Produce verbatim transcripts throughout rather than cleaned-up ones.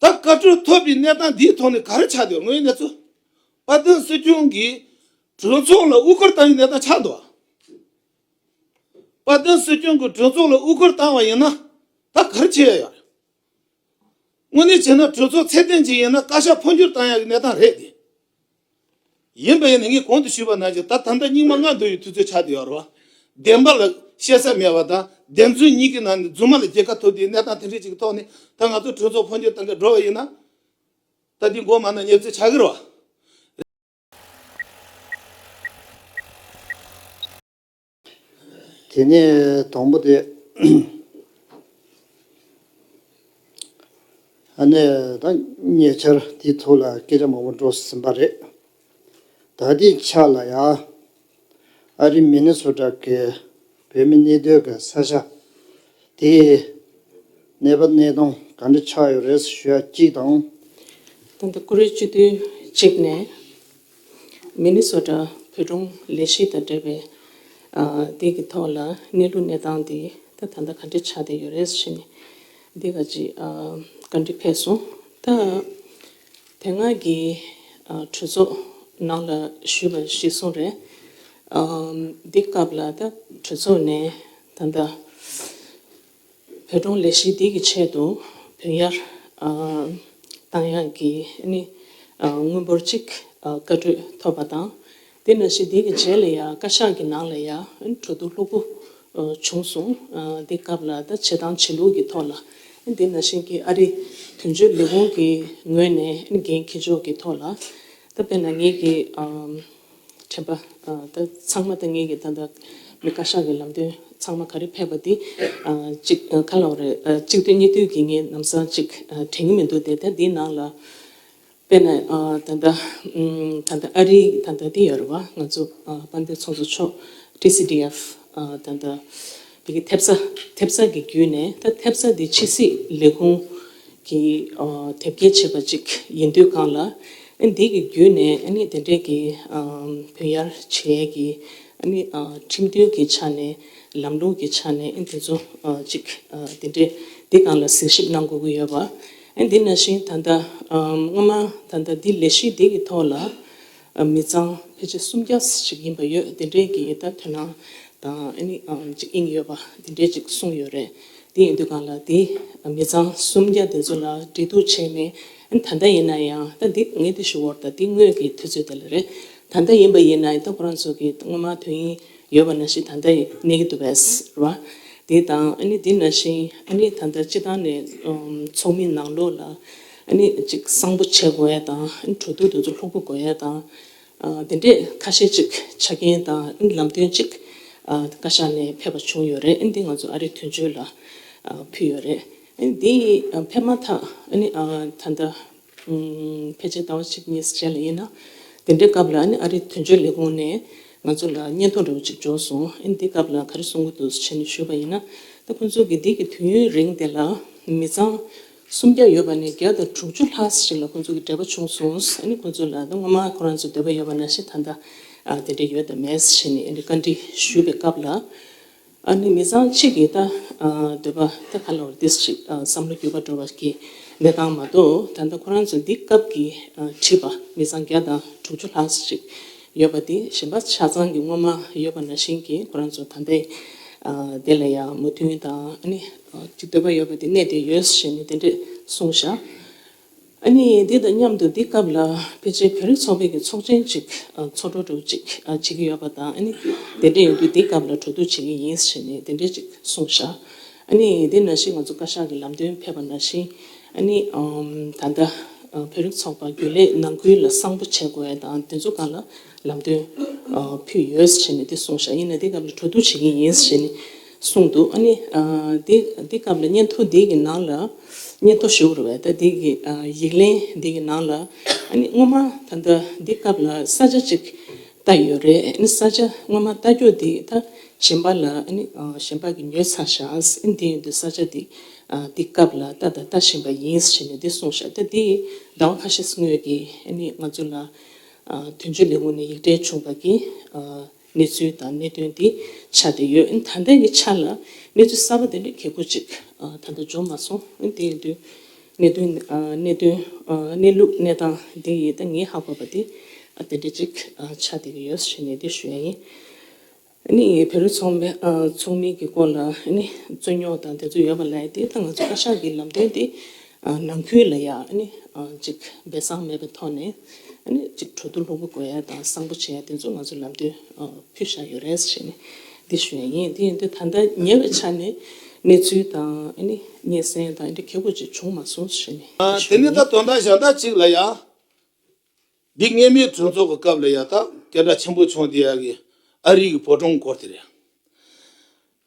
ད་བཀའ་འཁྲོལ་ཐོབ་པའི་གནས་སྟངས་འདིའི་ཐོག་ནས་ག་རེ་ཆགས་འདུག་དངོས་ཡོད་གནས་ཚུལ། དཔལ་ལྡན་སྲིད་སྐྱོང་གིས་གྲོས་ཚོགས་ལ་དབུ་སྐོར་བཏང་བའི་གནས་སྟངས་ཆགས་འདུག་དཔལ་ལྡན་སྲིད་སྐྱོང་གིས་གྲོས་ཚོགས་ལ་དབུ་སྐོར་བཏང་བ་ཡིན་ན་ད་ག་རེ་བྱེད་ཡ་ཡོད་རེད། དངོས་གནས་བྱས་ན་གྲོས་ཚོགས་ཚད་ལྡན་ཅིག་ཡིན་ན་བཀའ་ཤག་འཕོ་འགྱུར་བཏང་ཡག་གི་གནས་སྟངས་རེད་དེ། ཡིན་པ་ཡིན་ན་ངས་གོང་དུ་ཞུས་པ་ནང་བཞིན་ད་ད་ལྟ་སྙིགས་མ་ལྔ་འདུ་བའི་དུས་ཚོད་ཆགས་བསྡད་ཡོད་རེད་བ། བདེན་པ་ལ་བཤད་ས་མེད་པ་དང་བདེན་རྫུན་གཉིས་ཀྱི་ནང་ནས་རྫུན་མ་ལ་རྒྱལ་ཁ་ཐོབ་དེའི་གནས་སྟངས་དེ་འདྲས་ཅིག་གི་ཐོག་ནས་ད་ང་ཚོ་གྲོས་ཚོགས་འཕོ་འགྱུར་བཏང་གི་འགྲོ་བ་ཡིན་ན་ད་འདི་མགོ་མ་ན་ཉེས་རྩིས་ཆགས་ཀྱི་རེད་བ། དེ་ནས་དང་པོ་དེ། ཨ་ནི་ད་ཉེ་ཆར་དེའི་ཐོག་ལ་སྐད་ཆ་མང་པོ་འགྲོ་ཟིན་པ་རེད། ད་ལྟའི་ཆ་ལ་ཡ། ཨ་རི་མི་ནི་སོ་ཊ་གི་བོད་མི་གནས་སྡོད་ཀྱི་ས་ཆ་དེ་གནས་བབ་གནས་སྟངས་ག་འདྲ་ཆགས་ཡོད་རེད་ཞུ་ཡ་གཅིག་དང་། ད་ལྟ་ཀུ་རེ་བཅུ་བདུན་གཅིག་ནས། མི་ནི་སོ་ཊ་བོད་ཀྲུང་ལས་གཞི་དང་འབྲེལ་བའི་ཨ་དེ་གི་ཐོག་ལ་གནས་ལུགས་གནས་སྟངས་དེ་ད་ད་ལྟ་ག་འདྲ་ཆགས་བསྡད་ཡོད་རེད་ཟེར་ནས་འདི་ག་ཅིག་ཨ་བཀའ་འདྲི་ཕེབས་སོང་། ད་དེ་སྔ་གི་ཨ་གྲོས་ཚོགས་ནང་ལ་ཞུས་པ་གཞིར་བཟུང་རེད། ཨ་འདི་སྐབས་ལ་ད་གྲོས་ཚོགས་ནས་ད་ལྟ་བོད་ཀྲུང་ལས་གཞི་འདི་གི་ཆེད་དུ་བོད་ཡར་ཨ་བཏང་ཡག་གི་ཨ་ནི་ཨ་དངུལ་འབོར་གཅིག་ཨ་བཀའ་འཁྲོལ་ཐོབ་པ་དང་། དེ་ནང་བཞིན་འདི་གི་རྗེས་ལ་ཡང་བཀའ་ཤག་གི་ནང་ལ་ཡང་ཨ་ནི་གྲོས་བསྡུར་ལྷུག་པོ་ཨ་བྱུང་སོང་། ཨ་འདི་སྐབས་ལ་ད་བྱེད་སྟངས་བྱེད་ལུགས་ཀྱི་ཐོག་ལ་ཨ་ནི་འདི་ནང་བཞིན་གྱི་ཨ་རི་དོན་གཅོད་ལས་ཁུངས་ཀྱི་ངོས་ནས་ཨ་ནི་འགན་འཁྱེར་ཕྱོགས་ཀྱི་ཐོག་ལ་ད་དཔེར་ན་ངེད་ཀྱི་ཨ། དྲན་པ་ཨ་ད་ཚང་མ་ད་ངེད་ཀྱི་ད་ལྟ་མི་བཀའ་ཤག་གི་ལམ་སྟོན་ཚང་མ་ག་རེ་ཕེབས་པ་དེ་ཨ་གཅིག་ཨ་ག་ལབ་རེད། ཨ་གཅིག་བསྡུས་གཉིས་བསྡུས་ཀྱི་ངས་ལམ་སང་གཅིག་ཨ་དྲན་གྱི་མི་འདུག་དེ་ད་འདིའི་ནང་ལ་དཔེར་ན་ཨ་ད་ལྟ་ཨམ་ད་ལྟ་ཨ་རིའི་ད་ལྟ་འདི་ཡོད་རེད་བ། ང་ཚོ་ཨ་དཔལ་ལྡན་ཚོགས་གཙོ་མཆོག་ཊི་སི་ཌི་ཨེཕ་ཨ་ད་ལྟ་དེ་གི་ཐེབས་རྩ་ཐེབས་རྩ་གི་བརྒྱུད་ནས་ད་ཐེབས་རྩ་འདི་ཕྱི་སྲིད་ལས་ཁུངས་ཀྱིས་ཨ་དེབ་སྐྱེལ་བྱས་པ་ཅིག་ཡིན་དུས་སྒང་ལ། ཨ་འདི་གི་བརྒྱུད་ནས་ཨ་ནི་དེ་འདྲས་ཀྱི་ཨ་བོད་ཡར་བྱེད་ཡས་ཀྱི་ཨ་ནི་ཨ་ཁྲིམས་མཐུན་གྱི་ཆ་ནས་ལམ་ལུགས་ཀྱི་ཆ་ནས་ཨ་འདི་ཚོ་ཨ་ཅིག་ཨ་དེ་འདྲས་འདི་སྒང་ལ་གཟིགས་ཞིབ་གནང་དགོས་ཀྱི་ཡོད་པ། ཨ་འདི་ནང་བཞིན་ད་ལྟ་ཨ་སྔོན་མ་ད་ལྟ་འདི་ལས་གཞི་འདི་གི་ཐོག་ལ་ཨ་མི་ཚང་ཕལ་ཆེར་སུམ་བརྒྱ་ཞིག་ཡིན་པ་ཡོད། དེ་འདྲས་ཀྱི་ད་དོ་སྣང་དང་ཨ་ནི་ཨ་ཅིག་དབྱིངས་ཡོད་པ་དེ་འདྲས་ཅིག་གསུངས་ཡོད་རེད། དེ་ཡིན་དུས་སྒང་ལ་དེ་མི་ཚང་སུམ་བརྒྱ་དེ་ཚོ་ལ་འབྲེལ་གཏུག་བྱས་ནས་ཨ་ནི་ད་ལྟ་ཡིན་ན་ཡང་ད་འདི་ངས་དེ་ཞུ་བར་ད་འདི་སྔོན་གྱི་དུས་ཚོད་དེ་ལ་རེད། ད་ལྟ་ཡིན་པ་ཡིན་ན་ད་ཁོ་རང་ཚོ་གི་སྔོན་མ་དོན་ཡིན་ཡོད་པ་ནང་བཞིན་ད་ལྟ་གནས་ཀྱི་འདུག་པས་རེད་བ། དེ་དང་ཨ་ནི་དེ་ནང་བཞིན་ཨ་ནི་ད་ལྟ་སྤྱི་བཏང་ནས་ཨམ་ཚོགས་མི་ནང་ལོགས་ལ་ཨ་ནི་ཅིག་གསང་པོ་བྱེད་དགོས་ཡ་དང་ཨ་ནི་གྲོས་བསྡུར་དེ་ཚོ་ལྷུག་པོ་དགོས་ཡ་དང་། ཨ་དེ་འདྲས་ཁ་ཤས་ཅིག་ཆ་རྐྱེན་དང་ལམ་སྟོན་ཅིག་ཨ་བཀའ་ཤག་ནས་ཕེབས་པ་བྱུང་ཡོད་རེད། ཨ་འདི་ང་ཚོ་ཨ་རིའི་དོན་གཅོད་ལ་ཨ་ཕུལ་ཡོད་རེད། ཨ་འདི་ཨ་ཕེབས་མ་ཐག་ཨ་ནི་ཨ་ད་ལྟ་ཨམ་ཕལ་ཆེར་ཟླ་བ་གཅིག་གཉིས་རྗེས་ལ་ཡིན་ན་དེ་འདྲའི་སྐབས་ལ་ཨ་ནི་ཨ་རིའི་དོན་གཅོད་ལས་ཁུངས་ནས་ང་ཚོ་ལ་སྙན་ཐོ་འདྲ་བོ་ཅིག་འབྱོར་སོང་། ཨ་ནི་འདི་སྐབས་ལ་ག་རེ་གསུང་གི་འདུག་ཟེར་ནས་ཞུས་པ་ཡིན་ན་ད་ཁོང་ཚོ་གིས་འདི་གི་དུས་ཡུན་རིང་དེ་ལ་མི་ཚང་སུམ་བརྒྱ་ཡོད་པ་ནས་བརྒྱ་དང་དྲུག་ཅུ་ལྷག་ཞིག་ལ་ཁོང་ཚོ་གི་འབྲེལ་བ་བྱུང་སོང་། ཨ་ནི་ཁོང་ཚོ་ལ་ད་སྔོན་མ་ཁོ་རང་ཚོ་འདོད་པ་ཡོད་པ་ནང་བཞིན་ད་ལྟ་ཨ་དེ་འདྲ་ཡོད་དམ་མེད་ཟེར་ནས་ཨ་ནི་བཀའ་འདྲི་ཞུས་པའི་སྐབས་ལ། ཨ་ནི་མི་ཚང་གཅིག་གིས་ད་ཨ་འདོད་པ་ད་ག་ལ་བར་ཏིས་ཞིག་ཨ་བསམ་བློ་འགྱུར་བ་འགྲོ་བ་གི་གནས་སྟངས་མ་གཏོགས་ད་ལྟ་ཁོ་རང་ཚོ་འདི་སྐབས་ཀྱི་ཨ་དྲིས་པ་མི་ཚང་བརྒྱ་དང་དྲུག་ཅུ་ལྷག་ཞིག་ཡོད་པ་དེ་གཞན་པ་ཆ་ཚང་གི་སྔོན་མ་ཡོད་པ་ནང་བཞིན་གྱི་ཁོ་རང་ཚོ་ད་ལྟའི་ཨ་དེ་ལ་ཡང་མོས་མཐུན་དང་ཨ་ནི་ཅིག་འདོད་པ་ཡོད་པ་དེ་གནས་བསྡད་ཡོད་ཟེར་ནས་དེ་འདྲས་གསུངས་བཞག་ཨ་ནི་འདི་དང་མཉམ་དུ་འདི་སྐབས་ལ་ཕལ་ཆེར་བོད་རིགས་ཚོགས་པའི་གི་ཚོགས་ཆེན་ཅིག་ཨ་ཚོགས་འདུ་འདྲ་བོ་ཅིག་ཨ་བྱེད་ཀྱི་ཡོད་པ་དང་། ཨ་ནི་དེ་འདྲ་ཡིན་དུས་འདི་སྐབས་ལ་གྲོས་བསྡུར་བྱེད་ཀྱི་ཡིན་ཟེར་ནས་དེ་འདྲ་ཅིག་གསུངས་བཞག་ཨ་ནི་དེ་ནང་བཞིན་ང་ཚོ་བཀའ་ཤག་གི་ལམ་སྟོན་ཕེབས་པ་ནང་བཞིན་ཨ་ནི་ཨམ་ད་ལྟ་ཨ་བོད་རིགས་ཚོགས་པ་རྒྱུན་ལས་ནང་ཁུལ་ལ་གསང་པོ་བྱེད་དགོས་ཡ་དང་དེ་ཚོ་སྒང་ལ་ལམ་སྟོན་ཨ་ཕུལ་ཡོད་ཟེར་ནས་དེ་གསུངས་བཞག་ཡིན་ན་དེ་སྐབས་ལ་གྲོས་བསྡུར་བྱེད་ཀྱི་ཡིན་ཟེར་ནས་གསུངས་འདུག་ཨ་ནི་ཨ་དེ་དེ་སྐབས་ལ་སྙན་ཐོ་དེ་གི་ནང་ལ་སྙན་ཐོ་ཞུ་དགོས་རེད་པས། ད་དེ་གི་ཨ་ཡིག་ལན་དེ་གི་ནང་ལ་ཨ་ནི་སྔོན་མ་ད་ལྟ་འདི་སྐབས་ལ་ས་ཆ་ཅིག་ལྟ་ཡོད་རེད། ཨ་ནི་ས་ཆ་སྔོན་མ་ལྟ་རྒྱུ་དེ་ད་གཞན་པ་ལ་ཨ་ནི་ཨ་གཞན་པ་གི་ཉོས་ཚར་བཞག་ཨ་ནི་དེ་ཡིན་དུས་ས་ཆ་དེ་ཨ་འདི་སྐབས་ལ་ལྟ་ད་ལྟ་བཞིན་པ་ཡིན་ཟེར་ནས་དེ་གསུངས་བཞག་ད་དེ་ཟླ་བ་ཁ་ཤས་སྔོན་གྱི་ཨ་ནི་ང་ཚོ་ལ་ཨ་དོན་གཅོད་ལས་ཁུངས་ནས་ཡིག་འབྲེལ་བྱུང་བ་གི་ཨ་གནས་ཚུལ་དང་གནད་དོན་དེ་ཆགས་བསྡད་ཡོད། ཨ་ནི་ད་ལྟའི་གི་ཆ་ལ་གནས་ཚུལ་གསར་པ་དེ་འདྲའི་གལ་ཁུར་ཅིག་ཨ་ད་ལྟ་འབྱོར་མ་སོང་། ཨ་ནི་དེ་ཡིན་དུས་ གནད་དོན་ཨ་གནད་དོན་ཨ་གནས་ལུགས་གནས་སྟངས་འདི་ཡིས་ད་ངས་ཧ་གོ་བ་དེ་ཨ་དེ་འདྲ་ཅིག་ཨ་ཆགས་བསྡད་ཀྱི་ཡོད་ཞེས་ནས་འདི་ཞུ་ཡ་ཡིན། ཨ་ནི་བོད་རིགས་ཚོགས་མི་ཨ་ཚོགས་མི་གི་སྐོར་ལ་ཨ་ནི་རྩོད་རྙོག་དང་དེ་ཚོ་ཡོད་པ་ལབ་ཡ་དེ་ད་ང་ཚོ་བཀའ་ཤག་གི་ལམ་སྟོན་དེ་ཨ་ནང་ཁུལ་ལ་ཡ་ཨ་ནི་ཨ་ཅིག་སྦས་གསང་མེད་པའི་ཐོག་ནས་ཨ་ནི་ཅིག་གྲོས་བསྡུར་སློང་པོ་དགོས་ཡ་དང་གསང་པོ་བྱེད་ཡ་དེ་ཚོ་ང་ཚོ་ལམ་སྟོན་ཨ་ཕུལ་བཞག་ཡོད་རེད་ཞེས་ནས་འདི་ཞུ་ཡ་ཡིན། དེ་ཡིན་དུས་ད་ལྟ་ཉེ་བའི་ཆར་ནས་གནས་ཚུལ་དང་ཨ་ནི་སྙན་སེང་དང་ཨ་ནི་གལ་པོ་ཅིག་བྱུང་མ་སོང་ཞེས་ནས་ཨ་འདི་ཞུ་ཡ་དེ་ནས་ཡིན། ད་དོན་དག་གཞན་དག་ཅིག་ལ་ཡ། འདི་སྔོན་མའི་གྲོས་ཚོགས་ཀྱི་སྐབས་ལ་ཡ་ད་སྐད་གྲགས་ཆེན་པོ་བྱུང་བསྡད་ཡ་གི་ཨ་རི་གི་བོད་དོན་སྐོར་དེ་རེད།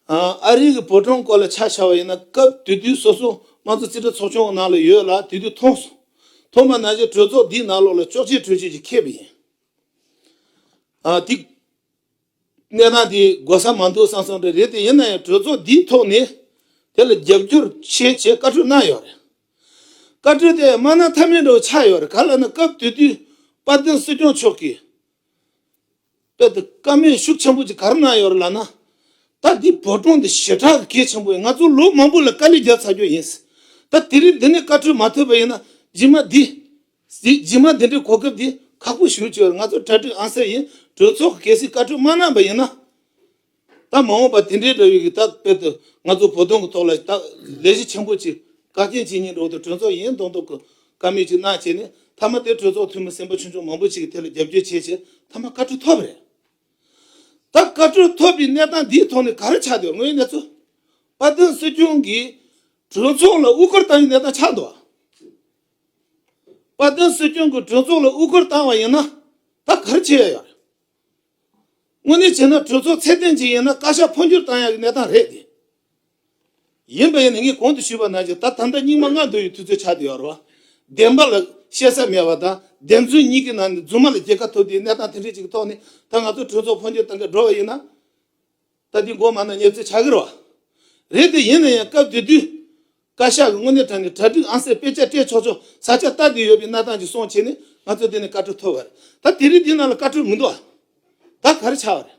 ཨ་ཨ་རི་གི་བོད་དོན་སྐོར་ལ་ཆ་བཞག་པ་ཡིན་ན་སྐབས་དེ་དུས་སོ་སོ་དམངས་གཙོ་རྩིས་ཁྲ་ཚོགས་ཆུང་གི་ནང་ལ་ཡོད་ལ་དེ་དུས་མཐོང་སོང་། མཐོང་བ་ནང་བཞིན་གྲོས་ཚོགས་འདིའི་ནང་ལོགས་ལ་ཅོག་ཅེ་གྲོས་ཆོད་ཅིག་འཁེལ་བ་ཡིན། ཨ་དེ་གནས་སྟངས་དེ་དགོས་ས་མ་འདུག་བསམ་སོང་རེད། རེད་དེ་ཡིན་ན་ཡང་གྲོས་ཚོགས་འདིའི་ཐོག་ནས་དེ་ལ་རྒྱབ་སྐྱོར་བྱེད་ཆེད་བཀའ་འཁྲོལ་གནང་ཡོད་རེད། བཀའ་འཁྲོལ་དེ་མ་གནང་ཐབས་མེད་འདྲ་བོ་ཆགས་ཡོད་རེད། ག་ལབ་ན་སྐབས་དེ་དུས་དཔལ་ལྡན་སྲིད་སྐྱོང་མཆོག་གིས་དཔེ་དེ་བཀའ་མོལ་ཤུགས་ཆེན་པོ་ཅིག་ག་རེ་གནང་ཡོད་རེད་ལབ་ན། ད་འདི་བོད་དོན་འདི་ཞེ་དྲག་གི་གལ་ཆེན་པོ་ཡིན། ང་ཚོ་ལོ་མང་པོ་ལ་དཀའ་ལས་རྒྱབ་ཚར་རྒྱུ་ཡིན། ད་དེ་རིང་འདི་ནས་བཀའ་འཁྲོལ་མ་ཐོབ་པ་ཡིན་ན་རྗེས་མ་འདི། རྗེས་མ་འདི་འདྲའི་གོ་སྐབས་འདི་ཁག་པོ་ཞེ་པོ་ཅིག་ཡོད་རེད། ང་ཚོ་གྲ་སྒྲིག་ཨང་གསར་ཡིན། གྲོས་ཚོགས་ཀྱི་གལ་སྲིད་བཀའ་འཁྲོལ་མ་གནང་པ་ཡིན་ན། ད་མ་འོངས་པ་དེ་འདྲའི་འདྲ་བའི་གི་ད་དཔེ་དུ་ང་ཚོ་བོད་དོན་གྱི་ཐོག་ལ་ད་ལས་གཞི་ཆེན་པོ་ཅིག་བཀག་སྐྱིལ་བྱེད་མཁན་འདྲ་བོ་དེ་གྲོས་ཚོགས་ཡིན་མདོག་མདོག་གི་བཀའ་མོལ་ཅིག་གནང་བྱས་ནས་མཐའ་མ་དེ་གྲོས་ཚོགས་འཐུས་མི་སེམས་པ་ཆུང་ཆུང་མང་པོ་ཅིག་གིས་དེ་ལ་རྒྱབ་སྐྱོར་བྱས་བྱས་མཐའ་མ་བཀའ་འཁྲོལ་ཐོབ་པ་རེད། ད་བཀའ་འཁྲོལ་ཐོབ་པའི་གནས་སྟངས་འདིའི་ཐོག་ནས་ག་རེ་ཆགས་འདུག་དངོས་ཡོད་གནས་ཚུལ། དཔལ་ལྡན་སྲིད་སྐྱོང་གིས་གྲོས་ཚོགས་ལ་དབུ་སྐོར་བཏང་བའི་གནས་སྟངས་ཆགས་འདུག་དཔལ་ལྡན་སྲིད་སྐྱོང་གིས་གྲོས་ཚོགས་ལ་དབུ་སྐོར་བཏང་བ་ཡིན་ན་ད་ག་རེ་བྱེད་ཡ་ཡོད་རེད། དངོས་གནས་བྱས་ན་གྲོས་ཚོགས་ཚད་ལྡན་ཅིག་ཡིན་ན་བཀའ་ཤག་འཕོ་འགྱུར་བཏང་ཡག་གི་གནས་སྟངས་རེད་དེ། ཡིན་པ་ཡིན་ན་ངས་གོང་དུ་ཞུས་པ་ནང་བཞིན་ད་ད་ལྟ་སྙིང་མ་ལྔ་བསྡུ་ཡི་དུས་ཚོད་ཆགས་བསྡད་ཡོད་རེད་བ། བདེན་པ་ལ་བཤད་ས་མེད་པ་དང་བདེན་རྫུན་གཉིས་ཀྱི་ནང་ནས་རྫུན་མ་ལ་རྒྱལ་ཁ་ཐོབ་དེའི་གནས་སྟངས་དེ་འདྲ་ཅིག་གི་ཐོག་ནས་ད་ང་ཚོ་གྲོས་ཚོགས་འཕོ་འགྱུར་བཏང་གི་འགྲོ་བ་ཡིན་ན། ད་འདི་མགོ་མ་ན་ཉེ་ཚོད་ཆགས་ཀྱི་རེད་བ། རེད་དེ་ཡིན་ན་ཡང་སྐབས་དེ་དུས། བཀའ་ཤག་གི་དངོས་གནས་དྲང་གནས་གྲ་སྒྲིག་ཨང་གསར་དཔེ་ཆ་སྤྲད་ཆོག་ཆོག་ས་ཆ་ལྟ་བསྡད་ཡོད་པའི་གནས་སྟངས་ཅིག་སོང་བྱས་ནས་ང་ཚོ་འདི་ནས་བཀའ་འཁྲོལ་ཐོབ་པ་རེད། ད་དེ་རིང་འདི་ནང་ལ་བཀའ་འཁྲོལ་མི་འདུག་ཨ། ད་ག་རེ་ཆགས་པ་རེད།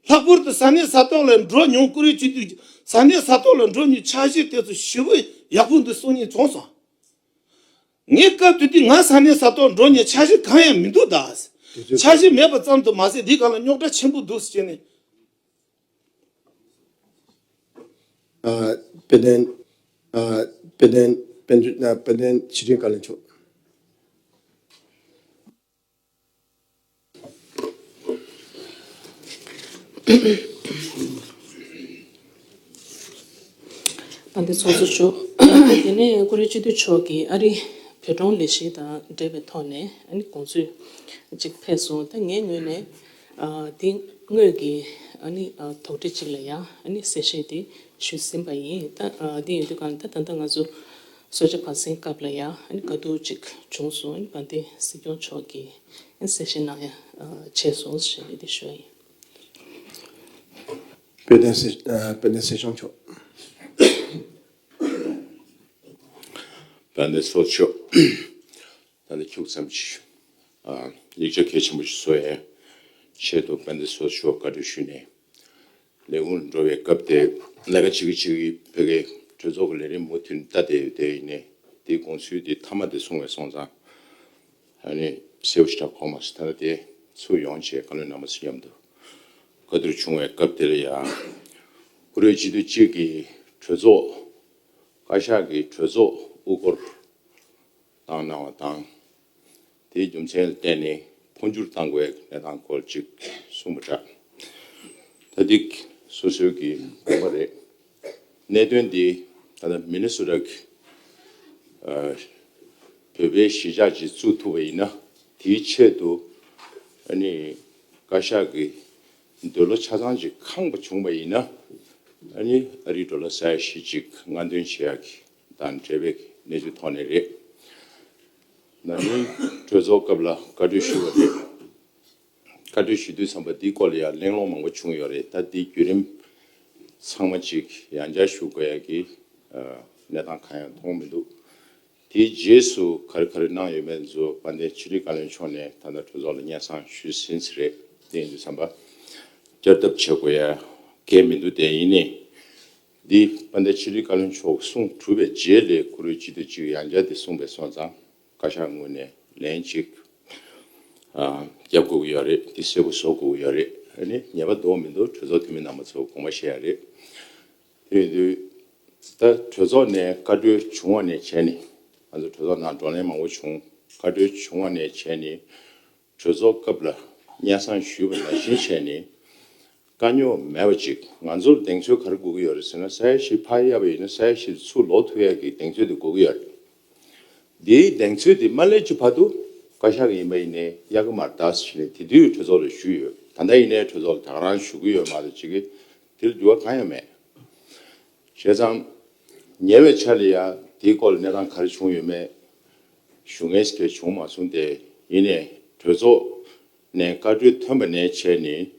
ལྷག་པར་དུ་ས་གནས་ས་ཐོག་ལ་འགྲོ་མྱོང་བཀུར་འོས་སྤྱི་འཐུས་ཀྱི་ས་གནས་ས་ཐོག་ལ་འགྲོ་མྱོང་འཆར་གཞི་དེ་ཚོ་ཞེ་པོ་ཡག་པོ་འདུག་གསུང་མཁན་བྱུང་སོང་། ངས་སྐབས་དེ་དུས་ང་ས་གནས་ས་ཐོག་འགྲོ་མྱོང་འཆར་གཞི་གང་ཡང་མི་འདུག་ད། འཆར་གཞི་མེད་པ་ཙམ་དུ་མ་ཟད་འདི་གང་ལ་རྙོག་དྲ་ཆེན་པོ་འདུག་ཟེར་ནས། ཨ་དཔལ་ལྡན། ཨ་དཔལ་ལྡན། དཔལ་འབྱོར། ཨ་དཔལ་ལྡན་ཕྱི་དྲིལ་བཀའ་བློན་མཆོག་དཔལ་ལྡན་ཚོགས་གཙོ་མཆོག་དེ་ནས་བཀུར་འོས་སྤྱི་འཐུས་མཆོག་གིས་ཨ་རི་བོད་དོན་ལས་གཞི་དང་འབྲེལ་བའི་ཐོག་ནས་ཨ་ནི་དགོངས་ཚུལ་ཅིག་ཕེབས་སོང་། ད་ངའི་ངོས་ནས་ཨ་དེ་དངོས་ཀྱི་ཨ་ནི་ཨ་དོགས་འདྲི་ཅིག་ལ་ཡང་ཨ་ནི་གསལ་བཤད་དེ་ཞུས་ཟིན་པ་ཡིན། ད་ཨ་དེ་ཡིན་དུས་གང་ལ་ད་ད་ལྟ་ང་ཚོ་གསོལ་ཇ་ཕངས་སེལ་སྐབས་ལ་ཡང་ཨ་ནི་དཀའ་སྡུག་ཅིག་བྱུང་སོང་། ཨ་ནི་དཔལ་ལྡན་སྲིད་སྐྱོང་མཆོག་གིས་ཨ་ནི་གསལ་བཤད་གནང་ཡ་ཨ་བྱས་སོང་ཞེས་ནས་དེ་ཞུ་ཡ་ཡིན། དཔལ་ལྡན་སྲིད། ཨ་དཔལ་ལྡན་སྲིད་སྐྱོང་མཆོག་དཔལ་ལྡན་ཚོགས་གཙོ་མཆོག་ད་ལྟ་ཁྱུག་ཙམ་ཞིག་ཨ་ཡིག་ཆ་གལ་ཆེན་པོ་ཞིག་བཟོ་ཡའི་ཆེད་དུ་དཔལ་ལྡན་ཚོགས་གཙོ་མཆོག་བཀའ་འཁྲོལ་ཞུས་ནས་ལས་ཁུངས་འགྲོ་བའི་སྐབས་དེ་ལས་ཀ་བྱེད་ཀྱི་བྱེད་ཀྱི་ཕ་གིའི་གྲོས་ཚོགས་ཀྱི་ལས་རིམ་མུ་མཐུད་ནས་ལྟ་བསྡད་ཡོད། དེ་ཡིན་ནའི་དེའི་དགོངས་ཚུལ་དེ་མཐའ་མ་དེ་གསུངས་པའི་སོང་ཙང་། ཨ་ནི་གསལ་པོ་ཞེ་དྲག་གོ་མ་སོང་། ད་ལྟ་དེ་ཚུར་ཡོང་བྱས་བཀའ་བློན་རྣམ་པ་ཚོ་མཉམ་དུ་བཀའ་བསྡུར་བྱུང་བའི་སྐབས་དེ་ལ་ཡང་བཀུར་འོས་སྤྱི་འཐུས་གཅིག་གིས་གྲོས་ཚོགས་བཀའ་ཤག་གི་གྲོས་ཚོགས་དབུ་སྐོར་བཏང་གནང་བ་དང་། དེའི་རྒྱུ་མཚན་ལ་བརྟེན་ནས་འཕོ་འགྱུར་བཏང་དགོས་པའི་གནས་སྟངས་སྐོར་ཅིག་གསུངས་པ་འདྲ། ད་འདི་སོ་སོའི་གི་དགོངས་པ་རེད། གནད་དོན་འདི་ད་ལྟ་མི་ནི་སོ་ཊ་གི་ཨ་བོད་པའི་གཞིས་ཆགས་ཅིག་བཙུགས་ཐུབ་པ་ཡིན་ན་དེའི་ཆེད་དུ་ཨ་ནི་བཀའ་ཤག་གི་འདོད་བློ་ཆ་ཚང་ཅིག་ཁེངས་པ་བྱུང་བ་ཡིན་ན་ཨ་ནི་ཨ་རིའི་ཌོ་ལར་ས་ཡ་བཞི་ཅིག་སྔ་འདོན་བྱེད་ཡག་གི་དང་འབྲེལ་བའི་གནས་ཚུལ་ཐོག་ནས་རེད། ན་ནིང་གྲོས་ཚོགས་སྐབས་ལ་བཀའ་འཁྲོལ་ཞུས་པ་རེད། བཀའ་འཁྲོལ་ཞུ་དུས་ཙམ་པ་འདིའི་སྐོར་ལ་ཡང་གླེང་སློང་མང་པོ་བྱུང་ཡོད་རེད། ད་འདིའི་བརྒྱུད་རིམ་ཚང་མ་ཅིག་ཡང་བསྐྱར་ཞུ་དགོས་ཡ་གི་ཨ་གནས་སྟངས་གང་ཡང་མཐོང་མི་འདུག་དེའི་རྗེས་སུ་ག་རེ་ག་རེ་གནང་ཡོད་མེད་ཚོ་དཔལ་ལྡན་ཕྱི་དྲིལ་བཀའ་བློན་མཆོག་ནས་ད་ལྟ་གྲོས་ཚོགས་ལ་སྙན་སེང་ཞུས་ཟིན་ཟིན་རེད། དེ་ཡིན་དུས་ཙམ་པ་བསྐྱར་ལྡབ་བྱེད་དགོས་ཡ་གལ་མི་འདུག་དེ་ཡིན་ནའི་ འདི་དཔལ་ལྡན་ཕྱི་དྲིལ་བཀའ་བློན་མཆོག་གསུང་གྲུབ་པའི་རྗེས་ལ་ཁོ་རའི་སྤྱི་འཐུས་གཅིག་ཡང་བསྐྱར་དེ་གསུངས་པ་སོང་ཙང་བཀའ་ཤག་ངོས་ནས་ལན་གཅིག་ཨ་རྒྱབ་དགོས་ཀྱི་ཡོད་རེད། དེ་གསལ་པོ་བཟོ་དགོས་ཀྱི་ཡོད་རེད། ཨ་ནི་ཉེས་པ་འདུག་མི་འདུག་གྲོས་ཚོགས་འཐུས་མི་རྣམ་པ་ཚོ་དགོངས་པ་བཞེས་ཡ་རེད། དེ་ཡིན་དུས་ད་གྲོས་ཚོགས་ནས་བཀའ་འཁྲོལ་བྱུང་བ་ནས་བྱས་ནས་ང་ཚོ་གྲོས་ཚོགས་ནང་བགྲོ་གླེང་མང་པོ་བྱུང་། བཀའ་འཁྲོལ་བྱུང་བ་ནས་བྱས་ནས་གྲོས་ཚོགས་སྐབས་ལ་སྙན་སེང་ཞུས་པ་ནང་བཞིན་བྱས་ནས་དཀའ་རྙོག་མེད་པ་ཅིག་ང་ཚོར་གདེང་ཚོད་ག་རེ་དགོས་ཀྱི་ཡོད་རེད་ཟེར་ན། ས་ཡ་བཞི་ཕར་གཡར་བ་ཡིན་ན་ས་ཡ་བཞི་ཚུར་ལོག་ཐུབ་ཡག་གི་གདེང་ཚོད་དེ་དགོས་ཀྱི་ཡོད་རེད། འདིའི་གདེང་ཚོད་དེ་མ་སླེབས་ཀྱི་བར་དུ་བཀའ་ཤག་ཡིན་པ་ཡིན་ནའི་གཡར་གྱི་མ་རེད་ཟེར་ནས་དེ་དུས་གྲོས་ཚོགས་ལ་ཞུས་ཡོད། ད་ལྟ་ཡིན་ནའི་གྲོས་ཚོགས་ལ་ད་ག་རང་ཞུ་གི་ཡོད་མ་གཏོགས་ཅིག་གིས་དེར་འགྱུར་བ་གང་ཡང་མེད། བྱས་ཙང་ཉེ་བའི་ཆར་ལ་ཡང་དེའི་སྐོར་ལ་གནས་སྟངས་ག་རེ་བྱུང་ཡོད་མེད་ཞུ་མཁན་ཞིག་བྱུང་མ་སོང་སྟེ། ཡིན་ནའི་གྲོས་ཚོགས་ནས་བཀའ་འཁྲོལ་ཐོན་པ་ནས་བྱས་ནས་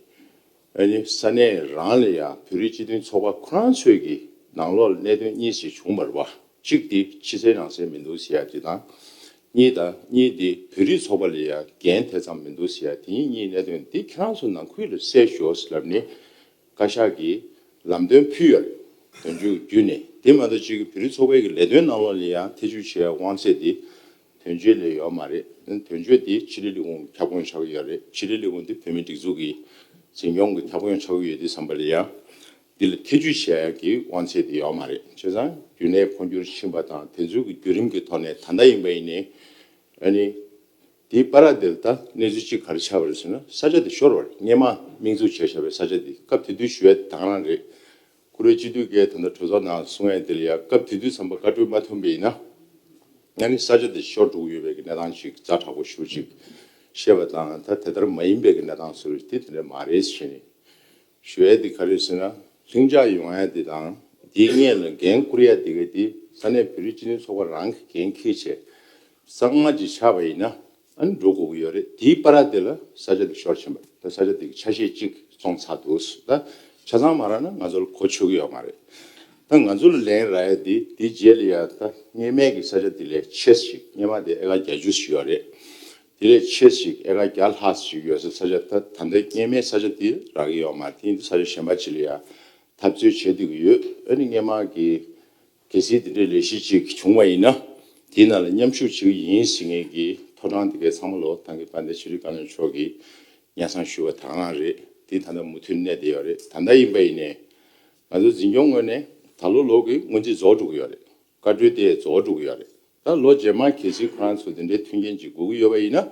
ཨ་ནི་ས་གནས་རང་ལ་ཡང་བོད་རིགས་སྤྱི་མཐུན་ཚོགས་པ་ཁོ་རང་ཚོའི་གི་ནང་ལོགས་ལ་གནད་དོན་གཉིས་ཤིག་བྱུང་བ་རེད་པ། གཅིག་དེ་ཕྱི་གསལ་ནང་གསལ་མི་འདུག་ཟེར་ཡ་དེ་དང་། གཉིས་དང་གཉིས་དེ་བོད་རིགས་ཚོགས་པ་ལ་ཡང་འགན་དེ་ཙམ་མི་འདུག་ཟེར་ཡ་དེ་གཉིས་གནད་དོན་དེ་ཁྱེད་རང་ཚོ་ནང་ཁུལ་ལ་སེལ་ཤོག་ཟེར་ལབ་ནས། བཀའ་ཤག་གིས་ལམ་སྟོན་ཕུལ་ཡོད་རེད། དོན་གཅོད་བརྒྱུད་ནས། དེ་མ་གཏོགས་གཅིག་གི་བོད་རིགས་ཚོགས་པའི་གི་ལས་དོན་ནང་ལོགས་ལ་ཡང་ཐེ་བྱུས་བྱེད་ཡ་དབང་ཚད་དེ་དོན་གཅོད་ལ་ཡོད་མ་རེད། དོན་གཅོད་དེ་ཕྱི་དྲིལ་ལས་ཁུངས་ཁྱབ་ཁོངས་ཆགས་ཀྱི་ཡོད་རེད། ཕྱི་དྲིལ་ལས་ཁུངས་དེ་བོད་མིའི་སྒྲིག་འཛུགས་ཀྱི་འཛིན་སྐྱོང་གི་ཁྱབ་ཁོངས་ཆགས་ཀྱི་ཡོད་དུས་ཙམ་པ་ལ་ཡང་འདི་ལ་ཐེ་བྱུས་བྱེད་ཡ་གི་དབང་ཚད་དེ་ཡོད་མ་རེད། བྱས་ཙང་རྒྱུན་ལས་འཕོ་འགྱུར་ཕྱིན་པ་དང་དེ་ཚོའི་གི་བརྒྱུད་རིམ་གྱི་ཐོག་ནས་ད་ལྟ་ཡིན་པ་ཡིན་ནའི་ཨ་ནི། དེའི་བར་དེར་ད་གནས་ཚུལ་གཅིག་ག་རེ་ཆགས་པ་རེད་ཟེར་ན། ས་ཆ་དེ་ཤོར་བ་རེད། སྔོན་མ་དམིགས་འཛུགས་བྱས་བཞག་པའི་ས་ཆ་དེ། སྐབས་དེ་དུས་ཞུ་ཡ་དེ་ད་ག་རང་རེད། ཁོ་རའི་སྤྱི་འཐུས་ཀྱིས་ད་ལྟ་གྲོས་ཚོགས་ནང་གསུང་ཡ་དེ་ལ་ཡ་སྐབས་དེ་དུས་ཙམ་པ་བཀའ་འཁྲོལ་མ་ཐོན་པ་ཡིན་ན། ཨ་ནི་ས་ཆ་དེ་ཤོར་འགྲོ་གི་ཡོད་པའི་གི་གནས་སྟངས་ཤིག་ཛ་དྲག་པོ་ཞེ་པོ་ཅིག་བཤད་པ་དང་། ད་དེ་ལྟར་མ་ཡིན་པའི་གི་གནས་སྟངས་ཟེར་བ་དེ་དེ་འདྲ་མ་རེད་ཟེར་ནས། ཞུ་ཡ་དེ་ག་རེ་ཟེར་ན། ལྷིང་འཇགས་ཡོང་ཡ་དེ་དང་། དེའི་སྔོན་ལ་འགན་འཁུར་ཡ་དེ་ག་དེ་ས་གནས་བོད་རིགས་སྤྱི་མཐུན་ཚོགས་པ་རང་གི་འགན་འཁྱེར་བྱས་གཙང་མ་ཅིག་ཆགས་པ་ཡིན་ན་ཨ་ནི་འགྲོ་དགོས་ཀྱི་ཡོད་རེད། དེའི་བར་དེ་ལ་ས་ཆ་དེ་ཤོར་ཕྱིན་པ་རེད། ད་ས་ཆ་དེ་གི་ཆ་ཤས་གཅིག་བཙོང་ཚར་འདུག་ད་ཆ་ཚང་མ་རག་ན་ང་ཚོ་ལ་གོ་ཆོད་ཀྱི་ཡོད་མ་རེད། ད་ང་ཚོ་ལ་ལན་རག་ཡ་དེ་དེའི་རྗེས་ལ་ཡ་ད་སྔོན་མའི་གི་ས་ཆ་དེ་ལས་ཆེ་ཞིག་སྔོན་མ་དེ་ཨེ་ཀར་བརྒྱད་ཅུ་ཞིག་ཡོད་རེད། དེ་ལས་ཆེ་ཞིག་ཨེ་ཀར་བརྒྱ་ལྷག་ཞིག་ཡོད་ས་ས་ཆ་ད་ད་ལྟའི་སྔོན་མའི་ས་ཆ་དེ་རག་གི་ཡོད་མ་རེད། དེ་ཡིན་དུས་ས་ཆ་གཞན་པ་ཅིག་ལ་ཡ་འཐབ་རྩོད་བྱེད་བསྡད་ཀྱི་ཡོད། ཨ་ནི་སྔོན་མ་གི་གལ་སྲིད་དེ་འདྲའི་ལས་གཞི་ཅིག་བྱུང་བ་ཡིན་ན་དེའི་ནང་ལ་མཉམ་ཞུགས་བྱེད་ཀྱི་ཡིན་ཟེར་མཁན་གྱི་ཐོ་ཊང་དེ་གའི་ཚང་མ་ལོ་ད་གིན་དཔལ་ལྡན་ཕྱི་དྲིལ་བཀའ་བློན་མཆོག་གིས་སྙན་སེང་ཞུས་པ་དང་རང་རེད། དེ་ད་ལྟ་མུ་མཐུད་གནས་བསྡད་ཡོད་རེད། ད་ལྟ་ཡིན་པ་ཡིན་ནའི་ང་ཚོ་འཛིན་སྐྱོང་ངོས་ནས་ད་ལོ་ལོ་གི་སྔོན་རྩིས་རྫོགས་འགྲོ་གི་ཡོད་རེད། བཀའ་འཁྲོལ་དེ་རྫོགས་འགྲོ་གི་ཡོད་རེད། ད་ལོ་རྗེས་མ་གལ་སྲིད་ཁོ་རང་ཚོ་དེ་འདྲའི་མཐུན་རྐྱེན་ཅིག་དགོས་ཀྱི་ཡོད་པ་ཡིན་ན།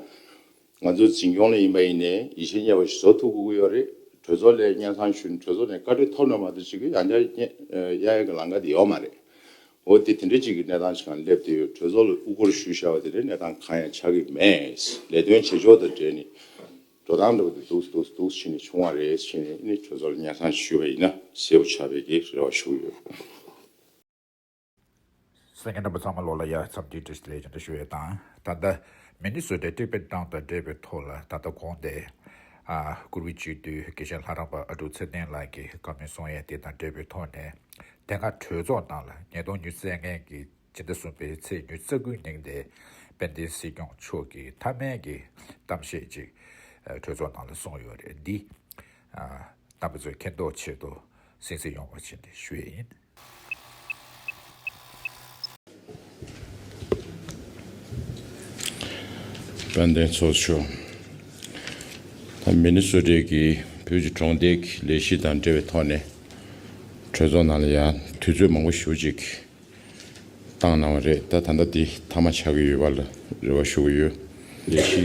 ང་ཚོ་འཛིན་སྐྱོང་ལ་ཡིན་པ་ཡིན་ནའི་ཡིད་ཆེས་རྙེད་པ་ཞིག་བཟོ་ཐུབ་དགོས་ཀྱི་ཡོད་རེད། གྲོས་ཚོགས་ལ་སྙན་སེང་ཞུས་ནས་གྲོས་ཚོགས་ནས་བཀའ་འཁྲོལ་ཐོབ་ན་མ་གཏོགས་ཅིག་གི་ཡང་བསྐྱར་གཡར་ཡ་གི་ལམ་ཁ་དེ་ཡོད་མ་རེད། འོ་དེ་དེ་འདྲ་ཅིག་གི་གནས་སྟངས་ཤིག་སྒང་སླེབས་བསྡད་ཡོད། གྲོས་ཚོགས་ལ་དབུ་སྐོར་ཞུས་བཞག་པ་དེ་འདྲའི་གནས་སྟངས་གང་ཡང་ཆགས་ཀྱི་མེད། ལས་དོན་བྱེད་ཕྱོགས་དང་འབྲེལ་ནས་འགྲོ་སྟངས་འདྲ་པོ་དེ་འདུག་འདུག་འདུག་བྱས་ནས་བྱུང་བ་རེད་བྱས་ནས་ནི་གྲོས་ཚོགས་ལ་སྙན་སེང་ཞུས་པ་ཡིན་ན་གསལ་པོ་ཆགས་པའི་གི་རེ་བ་ཞུ་གི་ཡོད། གསན་མཁན་རྣམ་པ་ཚང་མ་ལོགས་ལ་ཡ་འཚམས་འདྲི་བཀྲ་ཤིས་བདེ་ལེགས་ཅེས་འདྲི་ཞུ་ཡས་དང་། ད་ལྟ་མི་ནི་སོ་ཊའི་ཊི་པེཊ་ཊའུན་དང་འབྲེལ་བའི་ཐོག་ལ་ད་ལྟ་དགོངས་ཏེ། ཨ། བཀུར་འོས་སྤྱི་འཐུས་དགེ་བཤེས་ལྷ་རམས་པ་ཨ་ཀྲུག་ཚེ་བརྟན་ལགས་ཀྱིས་བཀའ་མོལ་གསུང་ཡས་དེ་དང་འབྲེལ་བའི་ཐོག་ནས། དེ་སྔ་གྲོས་ཚོགས་ནང་ལ་ཉིས་སྟོང་ཉི་ཤུ་རྩ་ལྔ་གི་སྤྱི་ཟླ་གསུམ་པའི་ཚེས་ཉི་ཤུ་རྩ་དགུའི་ཉིན་དེ་དཔལ་ལྡན་སྲིད་སྐྱོང་མཆོག་གིས་མཐའ་མའི་གི་གཏམ་བཤད་ཅིག་ཨ། གྲོས་ཚོགས་ནང་ལ་གསུངས་ཡོད་རེད། འདི། ཨ། རྣམ་པ་ཚོས་མཁྱེན་རྟོགས་ཆེད་དུ་གསན་གཟིགས་ཡོང་བ་བྱས་ཏེ་ཞུ་ཡས་ཡིན། དཔལ་ལྡན་ཚོགས་གཙོ། ད་མི་ནི་སོ་ཊའི་གི་བོད་ཀྱི་གྲོང་སྡེ་གི་ལས་གཞི་དང་འབྲེལ་བའི་ཐོག་ནས་གྲོས་ཚོགས་ནང་ལ་ཡང་དུས་ཚོད་མང་པོ་ཞེ་པོ་ཅིག་བཏང་གནང་བ་རེད། ད་ད་ལྟ་འདི་མཐའ་མ་ཆགས་ཀྱི་ཡོད་པ་ལ་རེ་བ་ཞུ་གི་ཡོད། ལས་གཞི་